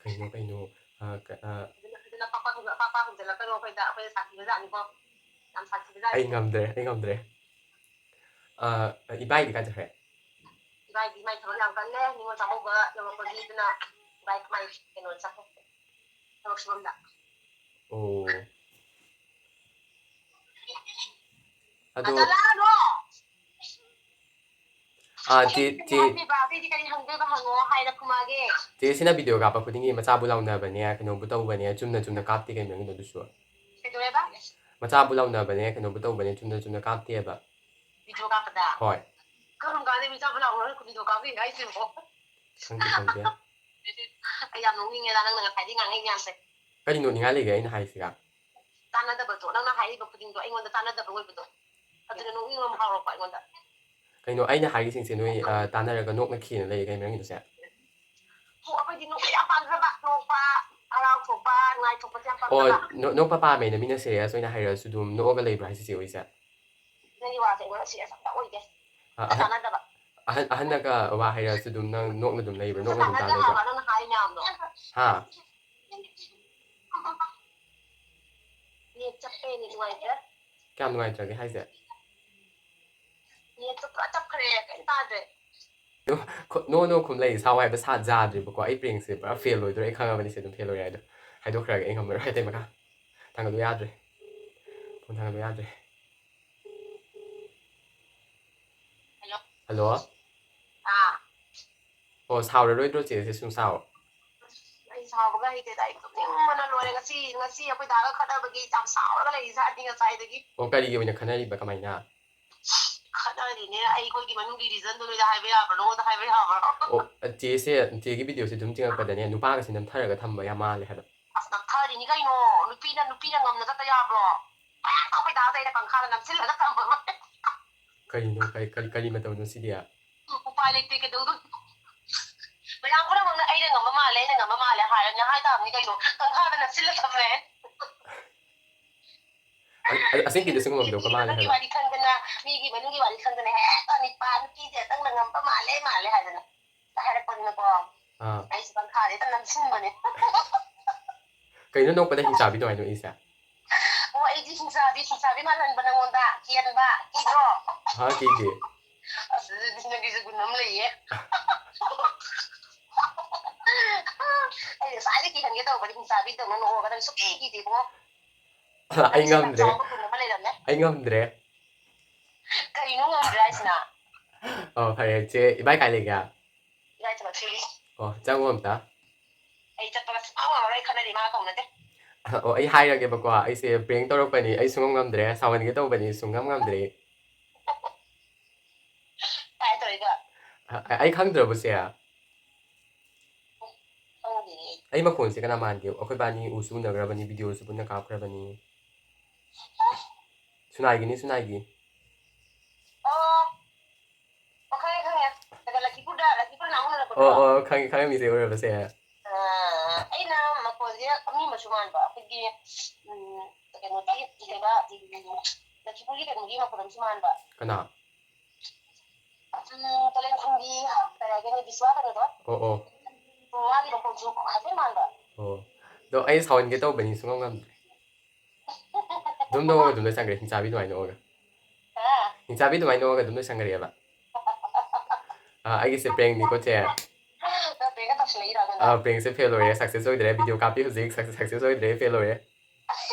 ꯀꯩꯅꯣ, ꯀꯩꯅꯣ? ꯑ, ꯀ-, ꯑ, ꯑꯗꯨꯅ, ꯑꯗꯨꯅ ꯄꯥꯛ ꯄꯥꯛ ꯍꯨꯝꯖ-, ꯄꯥꯛ ꯄꯥꯛ ꯍꯨꯝꯖꯜꯂꯛꯀꯅꯣ ꯑꯩꯈꯣꯏꯗ꯫ ꯑꯩꯈꯣꯏꯗ ꯁꯥꯊꯤꯕꯖꯥꯠꯅꯤꯀꯣ꯫ ꯌꯥꯝ ꯁꯥꯊꯤꯕꯖꯥꯠꯅꯤ꯫ ꯑꯩ ꯉꯝꯗ꯭ꯔꯦ, ꯑꯩ ꯉꯝꯗ꯭ꯔꯦ꯫ ꯑ, ꯏꯕꯥꯏꯗꯤ ꯀꯥꯏ ꯆꯠꯈ꯭ꯔꯦ? ꯏꯕꯥꯏꯗꯤ ꯃꯥꯏ ꯊꯕꯛ ꯌꯥꯝ ꯀꯜꯂꯦ꯫ ꯅꯤꯉꯣꯜ ꯆꯥꯛꯀꯧꯕ ꯌꯧꯔꯛꯄꯒꯤ, ꯑꯗꯨꯅ ꯏꯕꯥꯏ ꯃꯥꯏ ꯀꯩꯅꯣ ꯆꯠꯈ꯭ꯔꯦ꯫ ꯊꯕꯛ ꯁꯨꯐꯝꯗ꯫ ꯑꯣ꯫ ꯑꯗꯣ, ꯆꯠꯂꯛꯑꯅꯣ꯫ ꯑꯥ, ꯆꯦ, ꯑꯇꯩꯗꯤ ꯀꯔꯤ ꯆꯦ, ꯍꯥꯏꯗꯣꯏꯕ? ꯑꯇꯩꯗꯤ ꯀꯔꯤ ꯍꯪꯗꯣꯏꯕ? ꯍꯪꯉꯣ ꯍꯥꯏꯔ ꯈꯨꯝꯃꯛꯑꯒꯦ꯫ ꯆꯦ, ꯁꯤꯅ ꯚꯤꯗꯤꯑꯣ ꯀꯥꯞꯄ ꯈꯨꯗꯤꯡꯒꯤ ꯃꯆꯥꯕꯨ ꯂꯥꯎꯅꯕꯅꯦ, ꯀꯩꯅꯣꯕꯨ ꯇꯧꯕꯅꯦ, ꯆꯨꯝꯅ ꯆꯨꯝꯅ ꯀꯥꯞꯇꯦ ꯀꯩꯅꯣ ꯅꯪꯒꯤꯗꯣ ꯑꯗꯨꯁꯨ꯫ ꯀꯩꯗꯧꯋꯦꯕ? ꯃꯆꯥꯕꯨ ꯂꯥꯎꯅꯕꯅꯦ, ꯀꯩꯅꯣꯕꯨ ꯇꯧꯕꯅꯦ, ꯆꯨꯝꯅ ꯆꯨꯝꯅ ꯀꯥꯞꯇꯦꯕ꯫ ꯚꯤꯗꯤꯑꯣ ꯀꯥꯞꯄꯗ? ꯍꯣꯏ꯫ ꯀꯔꯝ ꯀꯥꯟꯗ ꯃꯆꯥꯕꯨ ꯂꯥꯎꯅꯔꯒ ꯚꯤꯗꯤꯑꯣ ꯀꯥꯞꯄꯤꯅꯣ ꯍꯥꯏꯁꯤꯕꯣ? ꯈꯪꯗꯦ, ꯈꯪꯗꯦ꯫ ꯑꯩ ꯌꯥꯝ ꯅꯣꯛꯅꯤꯡꯉꯦꯗ, ꯅꯪꯅ ꯉꯁꯥꯏꯗꯩ ꯉꯥꯡꯉꯛꯏ ꯃꯌꯥꯝꯁꯦ꯫ ꯀꯔꯤ ꯅꯣꯛꯅꯤꯡꯉꯥꯏ ꯂꯩꯒꯦ ꯑꯩꯅ ꯍꯥꯏꯁꯤꯒ? ꯆꯥꯟꯅꯗꯕꯗꯣ, ꯅꯪꯅ ꯍꯥꯏꯔꯤꯕ ꯈꯨꯗꯤꯡꯗꯣ ꯑꯩꯉꯣꯟꯗ ꯆꯥꯟꯅꯗꯕ ꯑꯣꯏꯕꯗꯣ, ꯑꯗꯨꯅ ꯅꯣꯛꯅꯤꯡꯕ ꯑꯃ ꯐꯥꯎꯔꯛꯄ ꯑꯩꯉꯣꯟꯗ꯫ ꯀꯩꯅꯣ ꯑꯩꯅ ꯍꯥꯏꯔꯤꯁꯤꯡꯁꯦ ꯅꯣꯏ, ꯑ, ꯇꯥꯟꯅꯔꯒ ꯅꯣꯛꯅ ꯈꯦꯅ ꯂꯩ ꯀꯩ ꯃꯔꯝꯒꯤꯅꯣ ꯁꯦ? ꯑꯣ, ꯑꯩꯈꯣꯏꯗꯤ ꯅꯣꯛꯄ ꯌꯥꯝ ꯄꯥꯝꯖꯕ, ꯅꯣꯛꯄ, ꯍꯔꯥꯎꯊꯣꯛꯄ, ꯅꯨꯡꯉꯥꯏꯊꯣꯛꯄꯁꯦ ꯌꯥꯝ ꯑꯣ, ꯄꯥꯝꯖꯕ꯫ ꯅꯣ-, ꯅꯣꯛꯄ ꯄꯥꯝꯃꯦꯅ ꯃꯤꯅ serious ꯑꯣꯏꯅ ꯍꯥꯏꯔꯛꯑꯁꯨ ꯑꯗꯨꯝ ꯅꯣꯛꯑꯒ ꯂꯩꯕ꯭ꯔꯥ ꯍꯥꯏꯁꯦ ꯆꯦ ꯍꯣꯏꯁꯦ? ꯅꯪꯒꯤ ꯋꯥꯁꯦ ꯑꯩꯉꯣꯟꯗ serious ꯑꯝꯇ ꯑꯣꯏꯗꯦ꯫ ꯑ, ꯑꯝꯇ ꯑꯍꯟ, ꯇꯥꯟꯅꯗꯕ꯫ ꯑꯍꯟ, ꯑꯍꯟꯅꯒ ꯋꯥ ꯍꯥꯏꯔꯛꯑꯁꯨ ꯑꯗꯨꯝ ꯅꯪ ꯅꯣꯛꯅ ꯑꯗꯨꯝ ꯂꯩꯕ꯭ꯔꯥ? ꯅꯣꯛꯅ ꯑꯗꯨꯝ ꯇꯥꯟꯅꯗꯦ ꯇꯥ ꯂꯩꯕ꯭ꯔꯥ? ꯍꯥꯏꯕ ꯅꯪꯅ ꯍꯥꯏ ꯃꯌꯥꯝꯗꯣ꯫ ꯍꯥ? Net ꯆꯞꯄꯦ, net ꯅꯨꯡꯉꯥꯏꯇ꯭ꯔꯦ꯫ ꯀꯌꯥꯝ ꯅꯨꯡꯉꯥꯏꯇ꯭ꯔꯒꯦ ꯍꯥꯏꯁꯦ? Netꯇꯣ ꯄꯨꯔꯥ ꯆꯞꯈ꯭ꯔꯦ, ꯀꯩꯝ ꯇꯥꯗ꯭ꯔꯦ꯫ ꯈꯨ-, ꯅꯣ, ꯅꯣ ꯈꯨꯝ ꯂꯩ, ꯁꯥꯎ ꯍꯥꯏꯕ ꯁꯥ-, ꯌꯥꯗ꯭ꯔꯤꯕꯀꯣ꯫ ꯑꯩ prankꯁꯦ ꯄꯨꯔꯥ fail ꯑꯣꯏꯗꯣꯔꯦ, ꯑꯩ ꯈꯪꯉꯕꯅꯤ ꯁꯤ ꯑꯗꯨꯝ fail ꯑꯣꯏꯔꯦ ꯍꯥꯏꯗꯣ꯫ ꯍꯥꯏꯗꯣꯛꯈ꯭ꯔꯒꯦ, ꯑꯩ ꯉꯝꯃꯔꯣꯏ ꯑꯇꯩ ꯃꯈꯥ꯫ ꯊꯥꯡꯒꯠꯂꯨ ꯌꯥꯗ꯭ꯔꯦ꯫ ꯐꯣꯟ ꯊꯥꯡꯒꯠꯂꯨ ꯌꯥꯗ꯭ꯔꯦ꯫ Hello? Hello? ꯑꯥ꯫ ꯑꯣ, ꯁꯥꯎꯔꯔꯣꯏꯗ꯭ꯔꯣ ꯆꯦꯁꯦ ꯁꯨꯝ ꯁꯥꯎ? ꯑꯩ ꯁꯥꯎꯕꯒ ꯍꯩꯇꯦꯗ, ꯑꯩ ꯇꯨꯝꯅꯤꯡꯕꯅ ꯂꯣꯏꯔꯦ꯫ ꯉꯁꯤ, ꯉꯁꯤ ꯑꯩꯈꯣꯏ ꯗꯥꯒ ꯈꯠꯅꯕꯒꯤ ꯌꯥꯝ ꯁꯥꯎꯔꯒ ꯂꯩꯔꯤꯖꯥꯠꯅꯤ ꯉꯁꯥꯏꯗꯒꯤ꯫ ꯑꯣ, ꯀꯔꯤꯒꯤ ꯑꯣꯏꯅ ꯈꯠꯅꯔꯤꯕ, ꯀꯃꯥꯏꯅ? ꯈꯠꯅꯔꯤꯅꯦ, ꯑꯩꯈꯣꯏꯒꯤ ꯃꯅꯨꯡꯒꯤ reasonꯗꯣ ꯅꯣꯏꯗ ꯍꯥꯏꯕ ꯌꯥꯕ꯭ꯔꯣ? ꯅꯉꯣꯟꯗ ꯍꯥꯏꯕ ꯌꯥꯕ꯭ꯔꯣ? ꯑꯣ, ꯆꯦꯁꯦ, ꯆꯦꯒꯤ videoꯁꯦ ꯑꯗꯨꯝ ꯆꯤꯡꯉꯛꯄꯗꯅꯦ, ꯅꯨꯄꯥꯒꯁꯦ ꯅꯝꯊꯔꯒ ꯊꯝꯕ ꯌꯥꯝ ꯃꯥꯜꯂꯦ ꯍꯥꯏꯕ꯫ ꯑꯁ, ꯅꯝꯊꯔꯤꯅꯤ ꯀꯩꯅꯣ, ꯅꯨꯄꯤꯅ, ꯅꯨꯄꯤꯅ ꯉꯝꯅ ꯆꯠꯄ ꯌꯥꯕ꯭ꯔꯣ? ꯃꯌꯥꯝ ꯑꯩꯈꯣꯏ ꯗꯥꯁꯦ ꯑꯩꯅ ꯀꯪꯈꯥꯗ ꯅꯝꯁꯤꯜꯂꯒ ꯊꯝꯕ꯫ ꯀꯔꯤꯅꯣ, ꯀꯔꯤ, ꯀꯔꯤ, ꯀꯔꯤ ꯃꯇꯧꯅꯣ ꯁꯤꯗꯤ? ꯎꯄꯥꯏ ꯂꯩꯇꯦ, ꯀꯩꯗꯧꯗꯣꯏꯅꯣ? ꯃꯌꯥꯝ ꯄꯨꯝꯅꯃꯛꯅ ꯑꯩꯅ ꯉꯝꯕ ꯃꯥꯜꯂꯦ, ꯑꯩꯅ ꯉꯝꯕ ꯃꯥꯜꯂꯦ ꯍꯥꯏꯔꯕꯅꯤꯅ ꯍꯥꯏ ꯇꯥꯕꯅꯤ ꯀꯩꯅꯣ, ꯀꯪꯈꯥꯗ ꯅꯝꯁꯤꯜꯂ ꯊꯝꯃꯦ꯫ ꯑ-, ꯑ-, ꯑꯁꯦꯡꯀꯤꯗꯤ ꯁꯤꯒꯨꯝꯕꯗꯣ ꯈꯔ ꯃꯥꯜꯂꯦ ꯃꯅꯨꯡꯒꯤ ꯍꯥꯏꯕ꯫ ꯋꯥꯔꯤ ꯈꯪꯗꯅ, ꯃꯤꯒꯤ ꯃꯅꯨꯡꯒꯤ ꯋꯥꯔꯤ ꯈꯪꯗꯅ, "ꯍꯦꯛꯇ ꯅꯤꯄꯥ ꯅꯨꯄꯤꯁꯦ ꯍꯦꯛꯇ ꯉꯝꯕ ꯃꯥꯜꯂꯦ, ꯃꯥꯜꯂꯦ" ꯍꯥꯏꯗꯅ ꯍꯥꯏꯔꯛꯄꯅꯤꯅꯀꯣ꯫ ꯑꯥ꯫ ꯑꯩꯁꯦ ꯄꯪꯈꯥꯗ ꯍꯦꯛꯇ ꯅꯝꯁꯤꯟꯕꯅꯦ꯫ ꯀꯩꯅꯣ ꯅꯣꯛꯄꯗ ꯍꯤꯡꯆꯥꯕꯤꯗꯣ ꯍꯥꯏꯅꯣ ꯏꯁꯦ? ꯑꯣ, ꯑꯩꯗꯤ ꯍꯤꯡꯆꯥꯕꯤ, ꯍꯤꯡꯆꯥꯕꯤ ꯃꯥꯜꯍꯟꯕ ꯅꯪꯉꯣꯟꯗ, ꯀꯤꯍꯟꯕ, ꯀꯤꯗ꯭ꯔꯣ? ꯍꯥ, ꯀꯤꯗꯦ꯫ ꯑꯁ, ꯑꯗꯨꯗꯤ ꯅꯪꯒꯤꯁꯨ ꯒꯨꯟ ꯑꯃ ꯂꯩꯌꯦ꯫ ꯑꯩ ꯉꯁꯥꯏꯗꯩ ꯀꯤꯍꯟꯒꯦ ꯇꯧꯕꯅꯤ, ꯍꯤꯡꯆꯥꯕꯤꯗꯧꯅ ꯅꯣꯛꯑꯒ, ꯅꯪ ꯁꯨꯛꯀꯤ ꯀꯤꯗꯦ ꯏꯕꯨꯡꯉꯣ꯫ ꯑꯩ ꯅꯪꯁꯦ ꯌꯥꯝ ꯉꯝꯗ꯭ꯔꯦ꯫ ꯆꯥꯎꯕ ꯒꯨꯟ ꯑꯃ ꯂꯩꯔꯝꯃꯦ꯫ ꯑꯩ ꯉꯝꯗ꯭ꯔꯦ꯫ ꯀꯩꯅꯣ ꯉꯝꯗ꯭ꯔꯦ ꯍꯥꯏꯁꯤꯅ? ꯑꯣ, ꯐꯔꯦ, ꯆꯦ, ꯏꯕꯥꯏ ꯀꯥꯏ ꯂꯩꯒꯦ? ꯏꯕꯥꯏ ꯊꯕꯛ ꯁꯨꯔꯤ꯫ ꯑꯣ, ꯆꯪꯉꯣ ꯑꯝꯇ꯫ ꯑꯩ ꯆꯠꯄꯒ ꯁꯨꯡꯉꯝ ꯉꯝꯃꯔꯣꯏ, ꯑꯩ ꯈꯠꯅꯅꯤ, ꯃꯥꯒ ꯀꯧꯅꯗꯦ꯫ ꯑꯣ, ꯑꯩ ꯍꯥꯏꯔꯒꯦꯕꯀꯣ, ꯑꯩꯁꯦ prank ꯇꯧꯔꯛꯄꯅꯤ, ꯑꯩ ꯁꯨꯡꯉꯝ ꯉꯝꯗ꯭ꯔꯦ, ꯁꯥꯎꯍꯟꯒꯦ ꯇꯧꯕꯅꯤ, ꯁꯨꯡꯉꯝ ꯉꯝꯗ꯭ꯔꯦ꯫ ꯀꯥꯏ ꯇꯧꯔꯛꯏꯕ? ꯑ-, ꯑꯩ ꯈꯪꯗ꯭ꯔꯕꯣ, ꯆꯦ? ꯈꯪꯗꯦꯅꯦ꯫ ꯑꯩ ꯃꯈꯣꯟꯁꯦ ꯀꯅꯥ ꯃꯥꯟꯒꯦ? ꯑꯩꯈꯣꯏ ꯕꯥꯅꯤ ꯎꯁꯨ ꯎꯅꯈ꯭ꯔꯕꯅꯤ, videoꯁꯨ ꯄꯨꯟꯅ ꯀꯥꯞꯈ꯭ꯔꯕꯅꯤ꯫ ꯁꯨꯅꯥꯏꯒꯤꯅꯤ, ꯁꯨꯅꯥꯏꯒꯤ꯫ ꯑꯣ꯫ ꯑꯣ, ꯈꯪꯉꯦ, ꯈꯪꯉꯦ꯫ ꯑꯗ ꯂꯛꯈꯤꯄꯨꯔꯗ, ꯂꯛꯈꯤꯄꯨꯔ ꯅꯍꯥꯟ ꯎꯅꯔꯛꯄꯗꯣ? ꯑꯣ, ꯑꯣ, ꯈꯪꯉꯦ, ꯈꯪꯉꯝꯃꯤꯁꯦ ꯎꯔꯕꯁꯦ꯫ ꯑ, ꯑꯩꯅ ꯃꯈꯣꯟꯁꯦ ꯃꯤ ꯑꯃꯁꯨ ꯃꯥꯟꯕ, ꯑꯩꯈꯣꯏꯒꯤ, ꯎꯝ, ꯀꯩꯅꯣꯒꯤ, ꯀꯩꯕ, ꯎꯝ, ꯂꯛꯈꯤꯄꯨꯔꯒꯤ ꯀꯩꯅꯣꯒꯤ ꯃꯈꯣꯟ ꯑꯃꯁꯨ ꯃꯥꯟꯕ꯫ ꯀꯅꯥ? ꯎꯝ, ꯇꯣꯂꯦꯟꯈꯨꯝꯒꯤ, ꯀꯩ ꯍꯥꯏꯒꯅꯤ, ꯕꯤꯁ꯭ꯋꯥ ꯀꯩꯅꯣꯗꯣ? ꯑꯣ, ꯑꯣ꯫ ꯎꯝ, ꯃꯥꯒꯤ ꯃꯈꯣꯟꯁꯨ ꯍꯥꯏꯐꯦꯠ ꯃꯥꯟꯕ꯫ ꯑꯣ꯫ ꯑꯗꯣ ꯑꯩ ꯁꯥꯎꯍꯟꯒꯦ ꯇꯧꯕꯅꯤ, ꯁꯨꯡꯉꯝ ꯉꯝꯗ꯭ꯔꯦ꯫ ꯑꯗꯨꯝ ꯅꯣꯛꯑꯒ ꯑꯗꯨꯝ ꯂꯣꯏꯁꯟꯈ꯭ꯔꯦ, ꯍꯤꯡꯆꯥꯕꯤ ꯑꯗꯨꯃꯥꯏꯅ ꯅꯣꯛꯑꯒ꯫ ꯍꯥ? ꯍꯤꯡꯆꯥꯕꯤ ꯑꯗꯨꯃꯥꯏꯅ ꯅꯣꯛꯑꯒ ꯑꯗꯨꯝ ꯂꯣꯏꯁꯟꯈ꯭ꯔꯦꯕ꯫ ꯑꯥ, ꯑꯩꯒꯤꯁꯦ prankꯅꯤꯀꯣ, ꯆꯦ꯫ ꯅꯪ prankꯀ ꯇꯧꯁꯤꯜꯂꯛꯏꯔꯣ ꯑꯩꯉꯣꯟꯗ? ꯑꯥ, prankꯁꯦ fail ꯑꯣꯏꯔꯦ, success ꯑꯣꯏꯗ꯭ꯔꯦ꯫ Video ꯀꯥꯞꯄꯤ ꯍꯧꯖꯤꯛ, success, success ꯑꯣꯏꯗ꯭ꯔꯦ, fail ꯑꯣꯏꯔꯦ꯫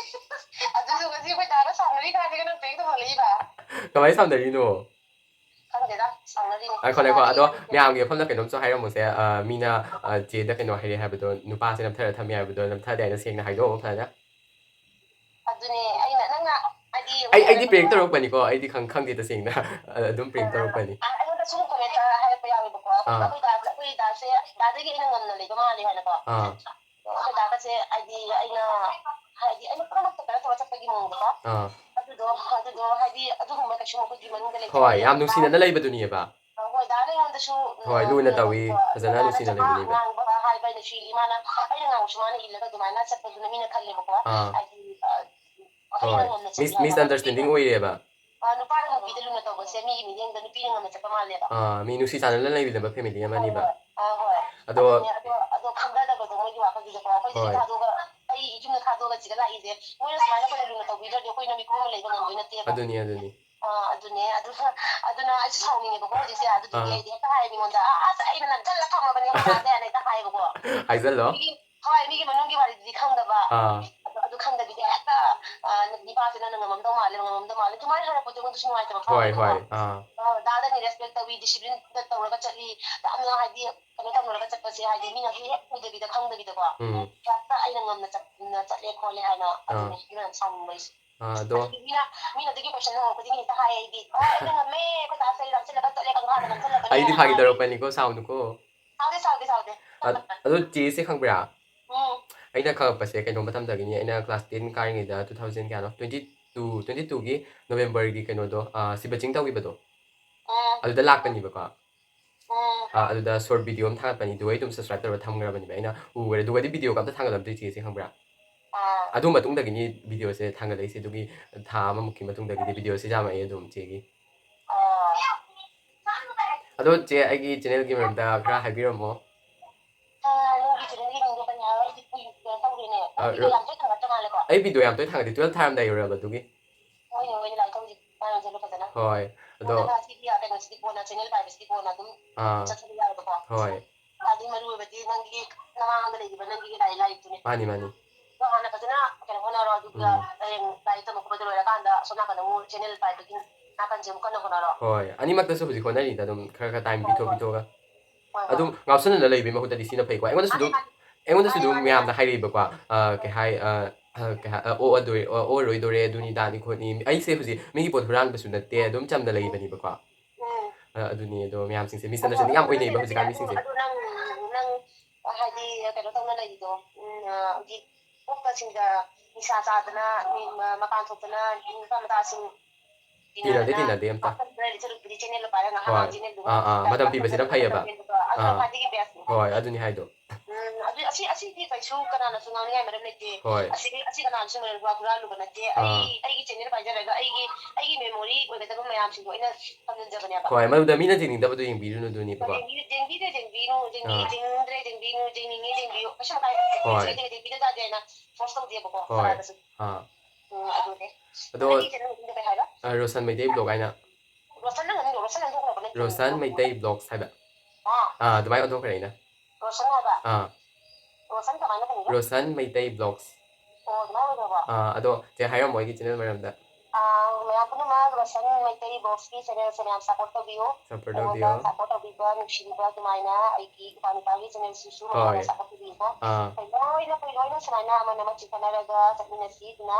ꯑꯗꯨꯁꯨ ꯉꯁꯤ ꯑꯩꯈꯣꯏ ꯗꯥꯒ ꯁꯥꯎꯅꯔꯤ ꯀꯥꯟꯁꯤꯗ ꯅꯪ prank ꯇꯧꯁꯜꯂꯛꯏꯕ? ꯀꯃꯥꯏꯅ ꯁꯥꯎꯅꯔꯤꯅꯣ? ꯈꯪꯗꯦꯗ, ꯁꯥꯎꯅꯔꯤꯅꯤ꯫ ꯉꯥꯏꯈꯣ, ꯉꯥꯏꯈꯣ, ꯑꯗꯣ ꯃꯌꯥꯝꯒꯤ ꯃꯐꯝꯗ ꯀꯩꯅꯣꯝꯁꯨ ꯍꯥꯏꯔꯝꯃꯨꯁꯦ, ꯑ, ꯃꯤꯅ, ꯑ, ꯆꯦꯗ ꯀꯩꯅꯣ ꯍꯥꯏꯔꯛꯑꯦ ꯍꯥꯏꯕꯗꯣ, ꯅꯨꯄꯥꯁꯦ ꯅꯝꯊꯔ ꯊꯝꯃꯦ ꯍꯥꯏꯕꯗꯣ, ꯅꯝꯊꯗꯦ ꯍꯥꯏꯅ ꯁꯦꯡꯅ ꯍꯥꯏꯗꯣꯛꯑꯣ ꯐꯖꯅ꯫ ꯑꯗꯨꯅꯦ, ꯑꯩꯅ, ꯅꯪꯅ, ꯍꯥꯏꯗꯤ, ꯑꯩ, ꯑꯩꯗꯤ prank ꯇꯧꯔꯛꯄꯅꯤꯀꯣ, ꯑꯩꯗꯤ ꯈꯪ-, ꯈꯪꯗꯦ ꯇꯁꯦꯡꯅ꯫ ꯑ, ꯑꯗꯨꯝ prank ꯇꯧꯔꯛꯄꯅꯤ꯫ ꯑ, ꯑꯩꯉꯣꯟꯗ ꯁꯨꯝ commentꯇ ꯍꯥꯏꯔꯛꯄ ꯌꯥꯎꯋꯦꯕꯀꯣ꯫ ꯑꯥ꯫ ꯑꯩꯈꯣꯏ ꯗꯥ-, ꯑꯩꯈꯣꯏ ꯗꯥꯁꯦ, ꯗꯥꯗꯒꯤ ꯑꯩꯅ ꯉꯝꯅ ꯂꯩꯕ ꯃꯥꯜꯂꯦ ꯍꯥꯏꯅꯀꯣ꯫ ꯑꯥ꯫ ꯑꯩꯈꯣꯏ ꯗꯥꯒꯁꯦ, ꯍꯥꯏꯗꯤ, ꯑꯩꯅ, ꯍꯥꯏꯗꯤ, ꯑꯩꯅ ꯄꯨꯝꯅꯃꯛꯇ ꯀꯩꯅꯣ ꯇꯧꯔ ꯆꯠꯄꯒꯤ ꯃꯑꯣꯡꯗꯀꯣ꯫ ꯑꯥ꯫ ꯑꯗꯨꯗꯣ, ꯑꯗꯨꯗꯣ, ꯍꯥꯏꯗꯤ, ꯑꯗꯨꯒꯨꯝꯕ ꯀꯩꯁꯨ ꯃꯈꯣꯏꯒꯤ ꯃꯅꯨꯡꯗ ꯂꯩꯇꯦ꯫ ꯍꯣꯏ, ꯌꯥꯝ ꯅꯨꯡꯁꯤꯅꯅ ꯂꯩꯕꯗꯨꯅꯦꯕ꯫ ꯍꯣꯏ, ꯗꯥꯅ ꯑꯩꯉꯣꯟꯗꯁꯨ, ꯍꯣꯏ, ꯂꯨꯅ ꯇꯧꯏ, ꯐꯖꯅ ꯅꯨꯡꯁꯤꯅ ꯂꯩꯃꯤꯟꯅꯩꯕ꯫ ꯉꯥꯡꯕ ꯍꯥꯏꯕ ꯑꯩꯅꯁꯨ ꯏꯜꯂꯤ, ꯃꯥꯅ ꯑꯩꯅ ꯉꯥꯡꯕꯁꯨ ꯃꯥꯅ ꯏꯜꯂꯒ ꯑꯗꯨꯃꯥꯏꯅ ꯆꯠꯄꯗꯨꯅ ꯃꯤꯅ ꯈꯜꯂꯦꯕꯀꯣ꯫ ꯑꯥ꯫ ꯍꯥꯏꯗꯤ, ꯑ, ꯑꯩꯅ ꯍꯣꯏ ꯉꯝꯅ ꯆꯠꯂꯦ ꯍꯥꯏꯕ꯫ ꯃꯤꯁ ꯑꯟꯗꯔꯁ꯭ꯇꯦꯟꯗꯤꯡ ꯑꯣꯏꯔꯦꯕ꯫ ꯑ, ꯅꯨꯄꯥꯅ ꯅꯨꯄꯤꯗ ꯂꯨꯅ ꯇꯧꯕꯁꯦ ꯃꯤꯒꯤ ꯃꯤꯠꯌꯦꯡꯗ ꯅꯨꯄꯤꯅ ꯉꯝꯅ ꯆꯠꯄ ꯃꯥꯜꯂꯦꯕ꯫ ꯑꯥ, ꯃꯤ ꯅꯨꯡꯁꯤ ꯆꯥꯟꯅꯅ ꯂꯩꯃꯤꯟꯅꯕ ꯐꯦꯃꯤꯂꯤ ꯑꯃꯅꯤꯕ꯫ ꯍꯣꯏ, ꯍꯣꯏ꯫ ꯑꯗꯣ ꯑꯗꯨꯅꯦ, ꯑꯗꯣ, ꯑꯗꯣ ꯈꯪꯅꯗꯕꯗꯣ ꯃꯣꯏꯒꯤ ꯋꯥꯈꯜꯗꯨꯗꯀꯣ꯫ ꯑꯩꯈꯣꯏ ꯁꯤꯗ ꯍꯣꯏ꯫ ꯊꯥꯗꯣꯛꯑꯒ, ꯑꯩ ꯌꯨꯝꯗ ꯊꯥꯗꯣꯛꯑꯒ ꯁꯤꯗ ꯂꯥꯛꯏꯁꯦ, ꯃꯣꯏꯅ ꯁꯨꯃꯥꯏꯅ ꯑꯩꯈꯣꯏꯅ ꯂꯨꯅ ꯇꯧꯕꯤꯗ꯭ꯔꯗꯤ ꯑꯩꯈꯣꯏꯅ ꯃꯤꯀꯨꯞ ꯑꯃ ꯂꯩꯕ ꯉꯝꯗꯣꯏ ꯅꯠꯇꯦꯕ꯫ ꯑꯗꯨꯅꯤ, ꯑꯗꯨꯅꯤ꯫ ꯑ, ꯑꯗꯨꯅꯦ, ꯑꯗꯨꯅ, ꯑꯗꯨꯅ ꯑꯩꯁꯨ ꯁꯥꯎꯅꯤꯡꯉꯦꯕꯀꯣ ꯍꯧꯖꯤꯛꯁꯦ꯫ ꯑꯗꯨꯗꯨꯒꯤ ꯑꯥ꯫ ꯑꯩꯗꯤ ꯍꯦꯛꯇ ꯍꯥꯏ ꯃꯤꯉꯣꯟꯗ, "ꯑ, ꯑꯁ, ꯑꯩꯅ ꯅꯝꯁꯤꯜꯂ ꯊꯝꯃꯕꯅꯦ ꯃꯣꯏ ꯗꯥꯗ" ꯍꯥꯏꯅ ꯍꯦꯛꯇ ꯍꯥꯏꯌꯦꯕꯀꯣ꯫ ꯍꯥꯏꯖꯜꯂꯣ꯫ ꯃꯤꯒꯤ, ꯍꯣꯏ, ꯃꯤꯒꯤ ꯃꯅꯨꯡꯒꯤ ꯋꯥꯔꯤꯗꯨꯗꯤ ꯈꯪꯗꯕ꯫ ꯑꯥ꯫ ꯑꯗꯣ, ꯑꯗꯨ ꯈꯪꯗꯕꯤꯗ ꯍꯦꯛꯇ, ꯑ, "ꯅꯨꯄꯥꯁꯦ ꯅꯪꯅ ꯉꯝꯃꯝꯗꯧ ꯃꯥꯜꯂꯦ, ꯉꯝꯃꯝꯗꯧ ꯃꯥꯜꯂꯦ", ꯑꯗꯨꯃꯥꯏꯅ ꯍꯥꯏꯔꯛꯄꯗꯣ ꯑꯩꯉꯣꯟꯗꯁꯨ ꯅꯨꯡꯉꯥꯏꯇꯕ ꯍꯣꯏ, ꯐꯥꯎꯋꯦꯕꯀꯣ꯫ ꯍꯣꯏ꯫ ꯑꯥ꯫ ꯑ, ꯗꯥꯗꯅꯤ ꯔꯦꯁꯄꯦꯛ ꯇꯧꯏ, ꯗꯤꯁꯤꯄ꯭ꯂꯤꯟꯗ ꯇꯧꯔꯒ ꯆꯠꯂꯤ, ꯌꯥꯝꯅ ꯍꯥꯏꯗꯤ ꯀꯩꯅꯣ ꯇꯧꯅꯔꯒ ꯆꯠꯄꯁꯦ, ꯍꯥꯏꯗꯤ ꯃꯤꯅ ꯍꯦꯛ ꯎꯗꯕꯤꯗ ꯈꯪꯗꯕꯤꯗꯀꯣ꯫ ꯎꯝ꯫ ꯍꯦꯛꯇ ꯑꯩꯅ ꯉꯝꯅ ꯆꯠ-, ꯉꯝꯅ ꯆꯠꯂꯦ ꯈꯣꯠꯂꯦ ꯍꯥꯏꯅ ꯑꯥ꯫ ꯑꯗꯨꯅꯦ ꯑꯩꯅ ꯌꯥꯝ ꯁꯥꯎꯅꯤꯡꯕ ꯑꯩꯁꯦ꯫ ꯑꯥ, ꯑꯗꯣ ꯑꯗꯒꯤ ꯃꯤꯅ, ꯃꯤꯅ ꯑꯗꯨꯒꯤ ꯀꯣꯏꯁꯟ ꯍꯪꯉꯛꯄ ꯈꯨꯗꯤꯡꯒꯤ ꯍꯦꯛꯇ ꯍꯥꯏꯌꯦ ꯑꯩꯗꯤ, "ꯑ, ꯑꯩꯅ ꯉꯝꯃꯦ, ꯑꯩꯈꯣꯏ ꯗꯥ ꯁꯩ ꯅꯝꯁꯤꯜꯂꯒ ꯆꯠꯂꯦ, ꯀꯪꯍꯥꯗ ꯅꯝꯁꯤꯜꯂꯒꯅꯦ" ꯑꯩꯗꯤ ꯍꯥꯏꯅ ꯐꯥꯒꯤ ꯍꯥꯏꯌꯦ꯫ ꯇꯧꯔꯛꯄꯅꯤꯀꯣ, ꯁꯥꯎꯅꯨꯀꯣ꯫ ꯁꯥꯎꯗꯦ, ꯁꯥꯎꯗꯦ, ꯁꯥꯎꯗꯦ꯫ ꯑ-, ꯑꯗꯣ ꯆꯦꯁꯦ ꯈꯪꯕ꯭ꯔꯥ? ꯎꯝ꯫ ꯑꯩꯅ ꯈꯪꯉꯛꯄꯁꯦ ꯀꯩꯅꯣ ꯃꯇꯝꯗꯒꯤꯅꯤ, ꯑꯩꯅ class ten ꯀꯥꯔꯤꯉꯩꯗ two thousand ꯀꯌꯥꯅꯣ, twenty two, twenty twoꯒꯤ Novemberꯒꯤ ꯀꯩꯅꯣꯗꯣ, ꯑ, ꯁꯤꯕ ꯆꯤꯡ ꯇꯧꯈꯤꯕꯗꯣ, ꯎꯝ꯫ ꯑꯗꯨꯗ ꯂꯥꯛꯄꯅꯦꯕꯀꯣ꯫ ꯎꯝ꯫ ꯑ, ꯑꯗꯨꯗ short video ꯑꯃ ꯊꯥꯒꯠꯄꯅꯤ, ꯑꯗꯨꯒ ꯑꯩ ꯑꯗꯨꯝ subscribe ꯇꯧꯔꯒ ꯊꯝꯈ꯭ꯔꯕꯅꯦꯕ꯫ ꯑꯩꯅ ꯎꯈ꯭ꯔꯦ, ꯑꯗꯨꯒꯗꯤ videoꯒ ꯑꯝꯇ ꯊꯥꯒꯠꯂꯛꯇ꯭ꯔꯤ ꯆꯦꯁꯦ, ꯈꯪꯕ꯭ꯔꯥ? ꯑꯥ꯫ ꯑꯗꯨ ꯃꯇꯨꯡꯗꯒꯤꯅꯤ videoꯁꯦ ꯊꯥꯡꯒꯠꯂꯛꯏꯁꯦ, ꯑꯗꯨꯒꯤ ꯊꯥ ꯑꯃꯃꯨꯛꯀꯤ ꯃꯇꯨꯡꯗꯒꯤꯗꯤ videoꯁꯦ ꯌꯥꯝꯃꯛꯑꯦ ꯑꯗꯨꯝ ꯆꯦꯒꯤ꯫ ꯑꯥ꯫ ꯑꯗꯣ ꯆꯦ, ꯑꯩꯒꯤ channelꯒꯤ ꯃꯔꯝꯗ ꯈꯔ ꯍꯥꯏꯕꯤꯔꯝꯃꯣ꯫ ꯑꯥ, ꯅꯪꯒꯤ channelꯒꯤ ꯃꯤꯡꯗꯣ ꯀꯔꯤ ꯍꯥꯏꯕ? ꯑꯩꯗꯤ ꯀꯨꯏ-, ꯀꯩꯅꯣ ꯇꯧꯗꯦꯅꯦ꯫ ꯑ, video ꯌꯥꯝ ꯇꯣꯏ ꯊꯥꯡꯒꯠꯇ ꯃꯥꯜꯂꯦꯀꯣ? ꯑꯩ video ꯌꯥꯝ ꯇꯣꯏ ꯊꯥꯡꯒꯠꯇꯦ, twelve ꯊꯥꯔꯝꯗꯥꯏ ꯌꯧꯔꯛꯑꯕ ꯑꯗꯨꯒꯤ꯫ ꯍꯣꯏꯅꯦ, ꯍꯣꯏꯅꯦ, ꯂꯥꯏꯔꯤꯛ ꯇꯧꯔꯤꯁꯦ꯫ ꯐꯖꯅ꯫ ꯍꯣꯏ, ꯑꯗꯣ ꯅꯪꯅ ꯁꯤꯒꯤ ꯀꯩꯅꯣꯁꯤꯗꯤ ꯀꯣꯟꯅ, channel ꯄꯥꯏꯕꯁꯤꯗꯤ ꯀꯣꯟꯅ ꯑꯗꯨꯝ ꯑꯥ꯫ ꯆꯠꯊꯕ ꯌꯥꯏꯕꯀꯣ꯫ ꯍꯣꯏ꯫ ꯑꯗꯨ ꯃꯔꯨ ꯑꯣꯏꯕꯗꯤ ꯅꯪꯒꯤ ꯅꯃꯥꯡꯗ ꯂꯩꯔꯤꯕ ꯅꯪꯒꯤ ꯂꯥꯏ-, ꯂꯥꯏꯔꯤꯛꯇꯨꯅꯦ꯫ ꯃꯥꯅꯤ, ꯃꯥꯅꯤ꯫ ꯑꯗꯣ ꯍꯥꯟꯅ ꯐꯖꯅ ꯀꯩꯅꯣ ꯍꯣꯠꯅꯔꯣ, ꯑꯗꯨꯒ ꯎꯝ꯫ ꯍꯌꯦꯡ ꯂꯥꯏꯔꯤꯛ ꯇꯝꯕ ꯈꯣꯠꯄꯗ ꯂꯣꯏꯔꯀꯥꯟꯗ ꯑꯁꯣꯝ ꯅꯥꯀꯟꯗ ꯑꯃꯨꯛ channel ꯄꯥꯏꯕꯒꯤ ꯅꯥꯀꯟꯁꯦ ꯑꯃꯨꯛ ꯀꯟꯅ ꯍꯣꯠꯅꯔꯣ꯫ ꯍꯣꯏ, ꯑꯅꯤꯃꯛꯇꯁꯨ ꯍꯧꯖꯤꯛ ꯍꯣꯠꯅꯔꯤꯗ ꯑꯗꯨꯝ ꯈꯔ ꯈꯔ time ꯍꯣꯏ, ꯄꯤꯊꯣꯛ ꯍꯣꯏ꯫ ꯄꯤꯊꯣꯛꯑꯒ꯫ ꯍꯣꯏ, ꯍꯣꯏ꯫ ꯑꯗꯨꯝ ꯉꯥꯎꯁꯟꯅꯅ ꯂꯩꯕꯩ ꯃꯍꯨꯠꯇꯗꯤ ꯁꯤꯅ ꯐꯩꯀꯣ꯫ ꯑꯩꯉꯣꯟꯗꯁꯨ ꯃꯥꯅꯤ, ꯑꯗꯨꯝ, ꯃꯥꯅꯤ꯫ ꯑꯩꯉꯣꯟꯗꯁꯨ ꯃꯥꯅꯤ, ꯑꯗꯨꯝ ꯃꯥꯅꯤ, ꯃꯌꯥꯝꯅ ꯃꯥꯅꯤ꯫ ꯍꯥꯏꯔꯛꯏꯕꯀꯣ, ꯑ, ꯀꯩ ꯍꯥꯏ, ꯑ, ꯑ, ꯀꯩ ꯍꯥꯏ, ꯑ, ꯑꯣꯛꯑꯗꯣꯏ-, ꯑ, ꯑꯣꯛꯑꯔꯣꯏꯗꯣꯔꯦ, ꯑꯗꯨꯅꯤ, ꯑꯗꯥꯅꯤ, ꯈꯣꯠꯅꯤ꯫ ꯑꯩꯁꯦ ꯍꯧꯖꯤꯛ ꯃꯤꯒꯤ ꯄꯣꯠ ꯍꯨꯔꯥꯟꯕꯁꯨ ꯅꯠꯇꯦ, ꯑꯗꯨꯝ ꯆꯝꯅ ꯂꯩꯕꯅꯤꯕꯀꯣ꯫ ꯎꯝ꯫ ꯑ, ꯑꯗꯨꯅꯤ, ꯑꯗꯣ ꯃꯌꯥꯝꯁꯤꯡꯁꯦ ꯑꯗꯣ misunderstanding ꯌꯥꯝ ꯑꯣꯏꯅꯩꯕ ꯑꯗꯨ ꯍꯧꯖꯤꯛꯀꯥꯟ ꯃꯤꯁꯤꯡꯁꯦ꯫ ꯑꯗꯨ ꯅꯪ, ꯅꯪ ꯍꯥꯏꯗꯤ ꯀꯩꯅꯣ ꯇꯧꯅ ꯂꯩꯔꯤꯗꯣ, ꯎꯝ, ꯑ, ꯍꯧꯖꯤꯛ ꯑꯣꯛꯄꯁꯤꯡꯗ ꯅꯤꯁꯥ ꯆꯥꯗꯅ, ꯃꯤ, ꯃ-, ꯃꯄꯥꯟ ꯊꯣꯛꯇꯅ ꯅꯨꯄꯥ ꯃꯆꯥꯁꯤꯡ ꯇꯤꯟꯅꯗꯦ, ꯇꯤꯟꯅꯗꯅ ꯇꯤꯟꯅꯗꯦ ꯑꯝꯇ꯫ ꯋꯥꯈꯜ ꯈꯔ ꯂꯩ ꯁꯔꯨꯛꯄꯨꯗꯤ channelꯗꯣ ꯄꯥꯏꯔꯒ ꯉꯥꯏꯍꯥꯛ ꯍꯣꯏ꯫ ꯉꯥꯏꯍꯥꯛ channelꯗꯨꯒ ꯑꯥ, ꯑꯥ, time ꯃꯇꯝ pass ꯄꯤꯕꯁꯤꯅ ꯇꯧꯕꯗꯨꯅ ꯐꯩꯌꯦꯕ꯫ ꯐꯩꯌꯦꯕꯀꯣ꯫ ꯑꯗꯨꯅ ꯑꯥ꯫ ꯈ꯭ꯋꯥꯏꯗꯒꯤ bestꯅꯤ꯫ ꯍꯣꯏ, ꯑꯗꯨꯅꯤ ꯍꯥꯏꯗꯣ꯫ ꯎꯝ, ꯑꯗꯨ ꯑꯁꯤ ꯑꯁꯤꯗꯤ ꯀꯩꯁꯨ ꯀꯅꯥꯅꯁꯨ ꯉꯥꯡꯅꯤꯡꯉꯥꯏ ꯃꯔꯝ ꯂꯩꯇꯦ꯫ ꯍꯣꯏ꯫ ꯑꯁꯤꯗꯤ ꯑꯁꯤ ꯀꯅꯥꯅꯁꯨ ꯍꯨꯔꯥꯟ ꯍꯨꯔꯥꯜꯂꯨꯕ ꯅꯠꯇꯦ꯫ ꯑꯩ ꯑꯥ꯫ ꯑꯩꯒꯤ ꯆꯦꯅꯦꯜ ꯄꯥꯏꯖꯔꯒ ꯑꯩꯒꯤ ꯑꯩꯒꯤ ꯃꯦꯃꯣꯔꯤ ꯑꯣꯏꯒꯗꯕ ꯃꯌꯥꯝꯁꯤꯡꯗꯣ ꯑꯩꯅ ꯊꯝꯖꯤꯟꯖꯕꯅꯦꯕ꯫ ꯍꯣꯏ, ꯃꯗꯨꯗ ꯃꯤꯅ ꯌꯦꯡꯅꯤꯡꯗꯕꯗꯣ ꯌꯦꯡꯕꯤꯔꯨꯅꯨ ꯑꯗꯨꯅꯤꯕꯀꯣ꯫ ꯌꯦꯡꯕꯤꯗꯦ ꯌꯦꯡꯕꯤꯗꯦ ꯌꯦꯡꯕꯤꯅꯨ꯫ ꯑꯥ꯫ ꯌꯦꯡꯅꯤꯡꯗ꯭ꯔꯦ ꯌꯦꯡꯕꯤꯅꯨ꯫ ꯌꯦꯡꯅꯤꯡꯉꯦ ꯌꯦꯡꯕꯤꯌꯨ꯫ ꯀꯩꯁꯨ ꯑꯀꯥꯏꯕ ꯂꯩꯇꯦ꯫ ꯍꯣꯏ꯫ ꯌꯦꯡꯕꯤꯗ ꯌꯥꯗꯦ ꯍꯥꯏꯅ ꯐꯣꯔꯁ ꯇꯧꯗꯦꯕꯀꯣ꯫ ꯍꯣꯏ꯫ ꯀꯅꯥꯗꯁꯨ꯫ ꯑꯥ꯫ ꯎꯝ, ꯑꯗꯨꯅꯦ꯫ ꯑꯗꯣ, ꯑꯩꯒꯤ ꯆꯦꯅꯦꯜ ꯃꯃꯤꯡꯗꯣ ꯀꯩ ꯍꯥꯏꯕ? ꯑ, ꯔꯣꯁꯟ ꯃꯩꯇꯩ ꯕ꯭ꯂꯣꯛ ꯍꯥꯏꯅ꯫ ꯔꯣꯁꯟ ꯅꯪ ꯃꯃꯤꯡꯗꯣ ꯔꯣꯁꯟ ꯑꯣꯟꯊꯣꯛꯈ꯭ꯔꯕ ꯅꯠꯇ꯭ꯔꯣ? ꯔꯣꯁꯟ ꯃꯩꯇꯩ ꯕ꯭ꯂꯣꯛꯁ ꯍꯥꯏꯕ꯫ ꯑꯥ꯫ ꯑꯥ, ꯑꯗꯨꯃꯥꯏꯅ ꯑꯣꯟꯊꯣꯛꯈ꯭ꯔꯦ ꯑꯩꯅ꯫ ꯔꯣꯁꯟ ꯍꯥꯏꯕ? ꯑꯥ꯫ ꯔꯣꯁꯟ ꯀꯃꯥꯏꯅ ꯀꯔꯤꯕ? ꯔꯣꯁꯟ ꯃꯩꯇꯩ ꯕ꯭ꯂꯣꯛꯁ꯫ ꯑꯣ, ꯑꯗꯨꯃꯥꯏꯅ ꯑꯣꯏꯈ꯭ꯔꯕꯣ? ꯑꯥ, ꯑꯗꯣ ꯆꯦ ꯍꯥꯏꯔꯝꯃꯣ ꯑꯩꯒꯤ ꯆꯦꯅꯦꯜ ꯃꯔꯝꯗ꯫ ꯑꯥ, ꯃꯌꯥꯝ ꯄꯨꯝꯅꯃꯛ ꯔꯣꯁꯟ ꯃꯩꯇꯩ ꯕ꯭ꯂꯣꯛꯁꯀꯤ ꯆꯦꯅꯦꯜꯁꯦ ꯃꯌꯥꯝ ꯁꯞꯄꯣꯔꯠ ꯇꯧꯕꯤꯌꯨ꯫ ꯁꯞꯄꯣꯔꯠ ꯑꯩꯉꯣꯟꯗ ꯇꯧꯕꯤꯌꯣ꯫ ꯁꯞꯄꯣꯔꯠ ꯇꯧꯕꯤꯕ ꯅꯨꯡꯁꯤꯕꯤꯕ ꯑꯗꯨꯃꯥꯏꯅ ꯑꯩꯒꯤ ꯏꯄꯥ ꯅꯨꯄꯥꯒꯤ ꯆꯦꯅꯦꯜꯁꯤꯁꯨ ꯃꯌꯥꯝꯅ ꯍꯣꯏ꯫ ꯁꯞꯄꯣꯔꯠ ꯇꯧꯕꯤꯌꯨꯀꯣ꯫ ꯑꯥ꯫ ꯑꯩꯈꯣꯏ ꯂꯣꯏꯅ, ꯑꯩꯈꯣꯏ ꯂꯣꯏꯅ ꯁꯨꯃꯥꯏꯅ ꯑꯃꯅ ꯑꯃ ꯆꯤꯡꯈꯠꯅꯔꯒ ꯆꯠꯃꯤꯟꯅꯁꯤ꯫ ꯑꯗꯨꯅ,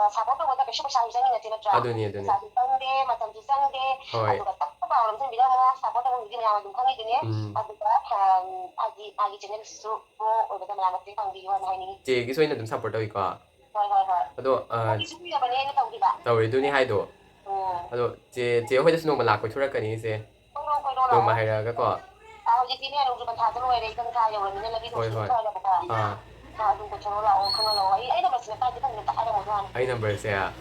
ꯑ, ꯁꯞꯄꯣꯔꯠ ꯇꯧꯕꯗ ꯀꯩꯁꯨ ꯄꯩꯁꯥꯁꯨ ꯆꯪꯉꯤ ꯅꯠꯇꯦ, ꯅꯠꯇ꯭ꯔꯥ? ꯑꯗꯨꯅꯤ, ꯑꯗꯨꯅꯤ꯫ ꯄꯩꯁꯥꯁꯨ ꯆꯪꯗꯦ, ꯃꯇꯝꯁꯨ ꯆꯪꯗꯦ꯫ ꯍꯣꯏ꯫ ꯑꯗꯨꯒ ꯇꯞ ꯇꯞ ꯂꯥꯎꯅ ꯅꯝꯁꯤꯟꯕꯤꯔꯝꯃꯣ, ꯁꯞꯄꯣꯔꯠ ꯇꯧꯕ ꯃꯤꯗꯤ ꯃꯌꯥꯝ ꯑꯗꯨꯝ ꯈꯪꯉꯤꯗꯨꯅꯦ꯫ ꯎꯝ꯫ ꯑꯗꯨꯒ, ꯑ, ꯍꯥꯏꯗꯤ ꯃꯥꯒꯤ ꯆꯦꯅꯦꯜꯁꯤꯁꯨ ꯒ꯭ꯔꯣ ꯑꯣꯏꯕꯗ ꯃꯌꯥꯝ ꯃꯇꯦꯡ ꯄꯥꯡꯕꯤꯌꯨ ꯍꯥꯏꯅ ꯍꯥꯏꯅꯤꯡꯉꯤ꯫ ꯆꯦꯒꯤꯁꯨ ꯑꯩꯅ ꯑꯗꯨꯝ ꯁꯞꯄꯣꯔꯠ ꯇꯧꯋꯤꯀꯣ꯫ ꯍꯣꯏ, ꯍꯣꯏ, ꯍꯣꯏ꯫ ꯑꯗꯣ, ꯑ, ꯑꯩꯒꯤꯁꯨ ꯀꯨꯏꯔꯕꯅꯦ ꯑꯩꯅ ꯇꯧꯈꯤꯕ꯫ ꯇꯧꯔꯤꯗꯨꯅꯤ ꯍꯥꯏꯗꯣ꯫ ꯎꯝ꯫ ꯑꯗꯣ ꯆꯦ, ꯆꯦ ꯍꯣꯏꯗꯁꯨ ꯅꯣꯡꯃ ꯂꯥꯛꯄ ꯀꯣꯏꯊꯣꯔꯛꯀꯅꯤ ꯏꯆꯦ꯫ ꯀꯣꯏꯔꯛꯑꯣ, ꯀꯣꯏꯔꯛꯑꯣ, ꯅꯣꯡꯃ ꯂꯥꯛꯑꯣ꯫ ꯍꯥꯏꯔꯛꯑꯒꯀꯣ꯫ ꯑꯥ, ꯍꯧꯖꯤꯛꯇꯤꯅꯦ ꯅꯣꯡꯖꯨ ꯄꯟꯊꯥꯗꯣ ꯂꯣꯏꯔꯦ, ꯏꯪꯊꯝ ꯊꯥ ꯌꯧꯔꯕꯅꯤꯅ ꯂꯝꯕꯤ ꯍꯣꯏ, ꯅꯨꯡꯁꯤꯠ ꯍꯣꯏ꯫ ꯐꯔꯦꯕꯀꯣ꯫ ꯑꯥ꯫ ꯑꯥ, ꯑꯗꯨꯝ ꯀꯣꯏꯊꯣꯔꯛꯑꯣ ꯂꯥꯛꯑꯣ, ꯈꯪꯍꯜꯂꯛꯑꯣ꯫ ꯑꯩ, ꯑꯩ ꯅꯝꯕꯔꯁꯤꯅ ꯀꯥꯏꯗ ꯊꯝꯃꯤꯅꯣ ꯑꯝꯇ ꯍꯥꯏꯔꯝꯃꯣ ꯑꯗꯨ ꯍꯥꯟꯅ꯫ ꯑꯩ ꯅꯝꯕꯔꯁꯦ? ꯑꯥ꯫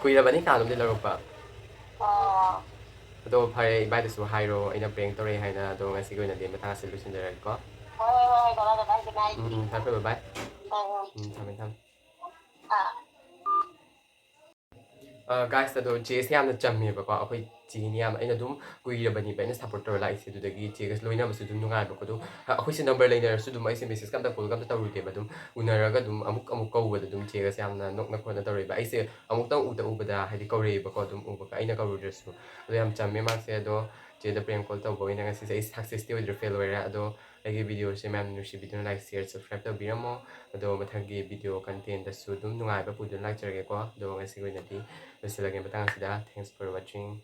ꯀꯨꯏꯔꯕꯅꯤ ꯀꯥꯟꯅꯕꯗꯤ ꯂꯧꯔꯛꯄ꯫ ꯑꯥ꯫ ꯑꯗꯣ ꯐꯔꯦ, ꯏꯕꯥꯏꯗꯁꯨ ꯍꯥꯏꯔꯣ ꯑꯩꯅ ꯄ꯭ꯔꯦꯡ ꯇꯧꯔꯛꯑꯦ ꯍꯥꯏꯅ꯫ ꯑꯗꯣ ꯉꯁꯤꯒꯤ ꯑꯣꯏꯅꯗꯤ ꯃꯇꯥꯡ ꯑꯁꯤ ꯂꯣꯏꯁꯤꯟꯖꯔꯒꯦꯀꯣ꯫ ꯍꯣꯏ, ꯍꯣꯏ, ꯍꯣꯏ, ꯍꯣꯏ, bye bye, bye bye, good night꯫ ꯎꯝ, ꯎꯝ, ꯐꯔꯦ, ꯐꯔꯦ, bye bye꯫ ꯎꯝ, ꯎꯝ꯫ ꯎꯝ, ꯊꯝꯃꯦ, ꯊꯝꯃꯦ꯫ ꯑꯥ꯫ ꯑ, guys, ꯑꯗꯣ ꯆꯦꯁꯦ ꯌꯥꯝꯅ ꯆꯝꯃꯦꯕꯀꯣ꯫ ꯑꯩꯈꯣꯏ ꯆꯦꯅꯤ ꯌꯥꯝ, ꯑꯩꯅ ꯑꯗꯨꯝ ꯀꯨꯏꯔꯕꯅꯤꯕ ꯑꯩꯅ ꯁꯞꯄꯣꯔꯠ ꯇꯧꯔ ꯂꯥꯛꯏꯁꯦ꯫ ꯑꯗꯨꯗꯒꯤ ꯆꯦꯒꯁꯦ ꯂꯣꯏꯅꯕꯁꯨ ꯑꯗꯨꯝ ꯅꯨꯡꯉꯥꯏꯕꯀꯣ꯫ ꯑꯗꯨꯝ ꯑꯩꯈꯣꯏꯁꯦ ꯅꯝꯕꯔ ꯂꯩꯅꯔꯁꯨ ꯑꯗꯨꯝ ꯑꯩꯁꯦ ꯃꯦꯁꯦꯖꯀ ꯑꯝꯇ, ꯀꯣꯜꯒ ꯑꯝꯇ ꯇꯧꯔꯨꯗꯦꯕ꯫ ꯑꯗꯨꯝ ꯎꯅꯔꯒ ꯑꯗꯨꯝ ꯑꯃꯨꯛ ꯑꯃꯨꯛ ꯀꯧꯕꯗ ꯑꯗꯨꯝ ꯆꯦꯒꯁꯦ ꯌꯥꯝꯅ ꯅꯣꯛꯅ ꯈꯣꯠꯅ ꯇꯧꯔꯛꯏꯕ꯫ ꯑꯩꯁꯦ ꯑꯃꯨꯛꯇꯪ ꯎꯗ ꯎꯕꯗ, ꯍꯥꯏꯗꯤ, ꯀꯧꯔꯛꯏꯕꯀꯣ, ꯑꯗꯨꯝ ꯎꯕꯒ ꯑꯩꯅ ꯀꯧꯔꯨꯗ꯭ꯔꯁꯨ꯫ ꯑꯗꯣ ꯌꯥꯝ ꯆꯝꯃꯦ ꯃꯥꯁꯦ꯫ ꯑꯗꯣ ꯆꯦꯗ ꯄ꯭ꯔꯦꯡ ꯀꯣꯜ ꯇꯧꯕ ꯑꯣꯏꯅ ꯉꯁꯤꯁꯦ ꯑꯩ ꯁꯛꯁꯦꯁꯇꯤ ꯑꯣꯏꯗ꯭ꯔꯦ, ꯐꯦꯜ ꯑꯣꯏꯔꯦ꯫ ꯑꯗꯣ ꯑꯩꯒꯤ ꯚꯤꯗꯤꯑꯣꯁꯦ ꯃꯌꯥꯝ ꯅꯨꯡꯁꯤꯕꯤꯗꯨꯅ like, share, subscribe ꯇꯧꯕꯤꯔꯝꯃꯣ꯫ ꯑꯗꯣ ꯃꯊꯪꯒꯤ ꯚꯤꯗꯤꯑꯣ ꯀꯟꯇꯦꯟꯗꯁꯨ ꯑꯗꯨꯝ ꯅꯨꯡꯉꯥꯏꯕ ꯄꯨꯗꯨꯅ ꯂꯥꯛꯆꯔꯒꯦꯀꯣ꯫ ꯑꯗꯣ ꯉꯁꯤꯒꯤ ꯑꯣꯏꯅꯗꯤ ꯂꯣꯏꯁꯤꯜꯂꯒꯦ ꯃꯇꯥꯡ ꯑꯁꯤꯗ꯫ Thanks for watching꯫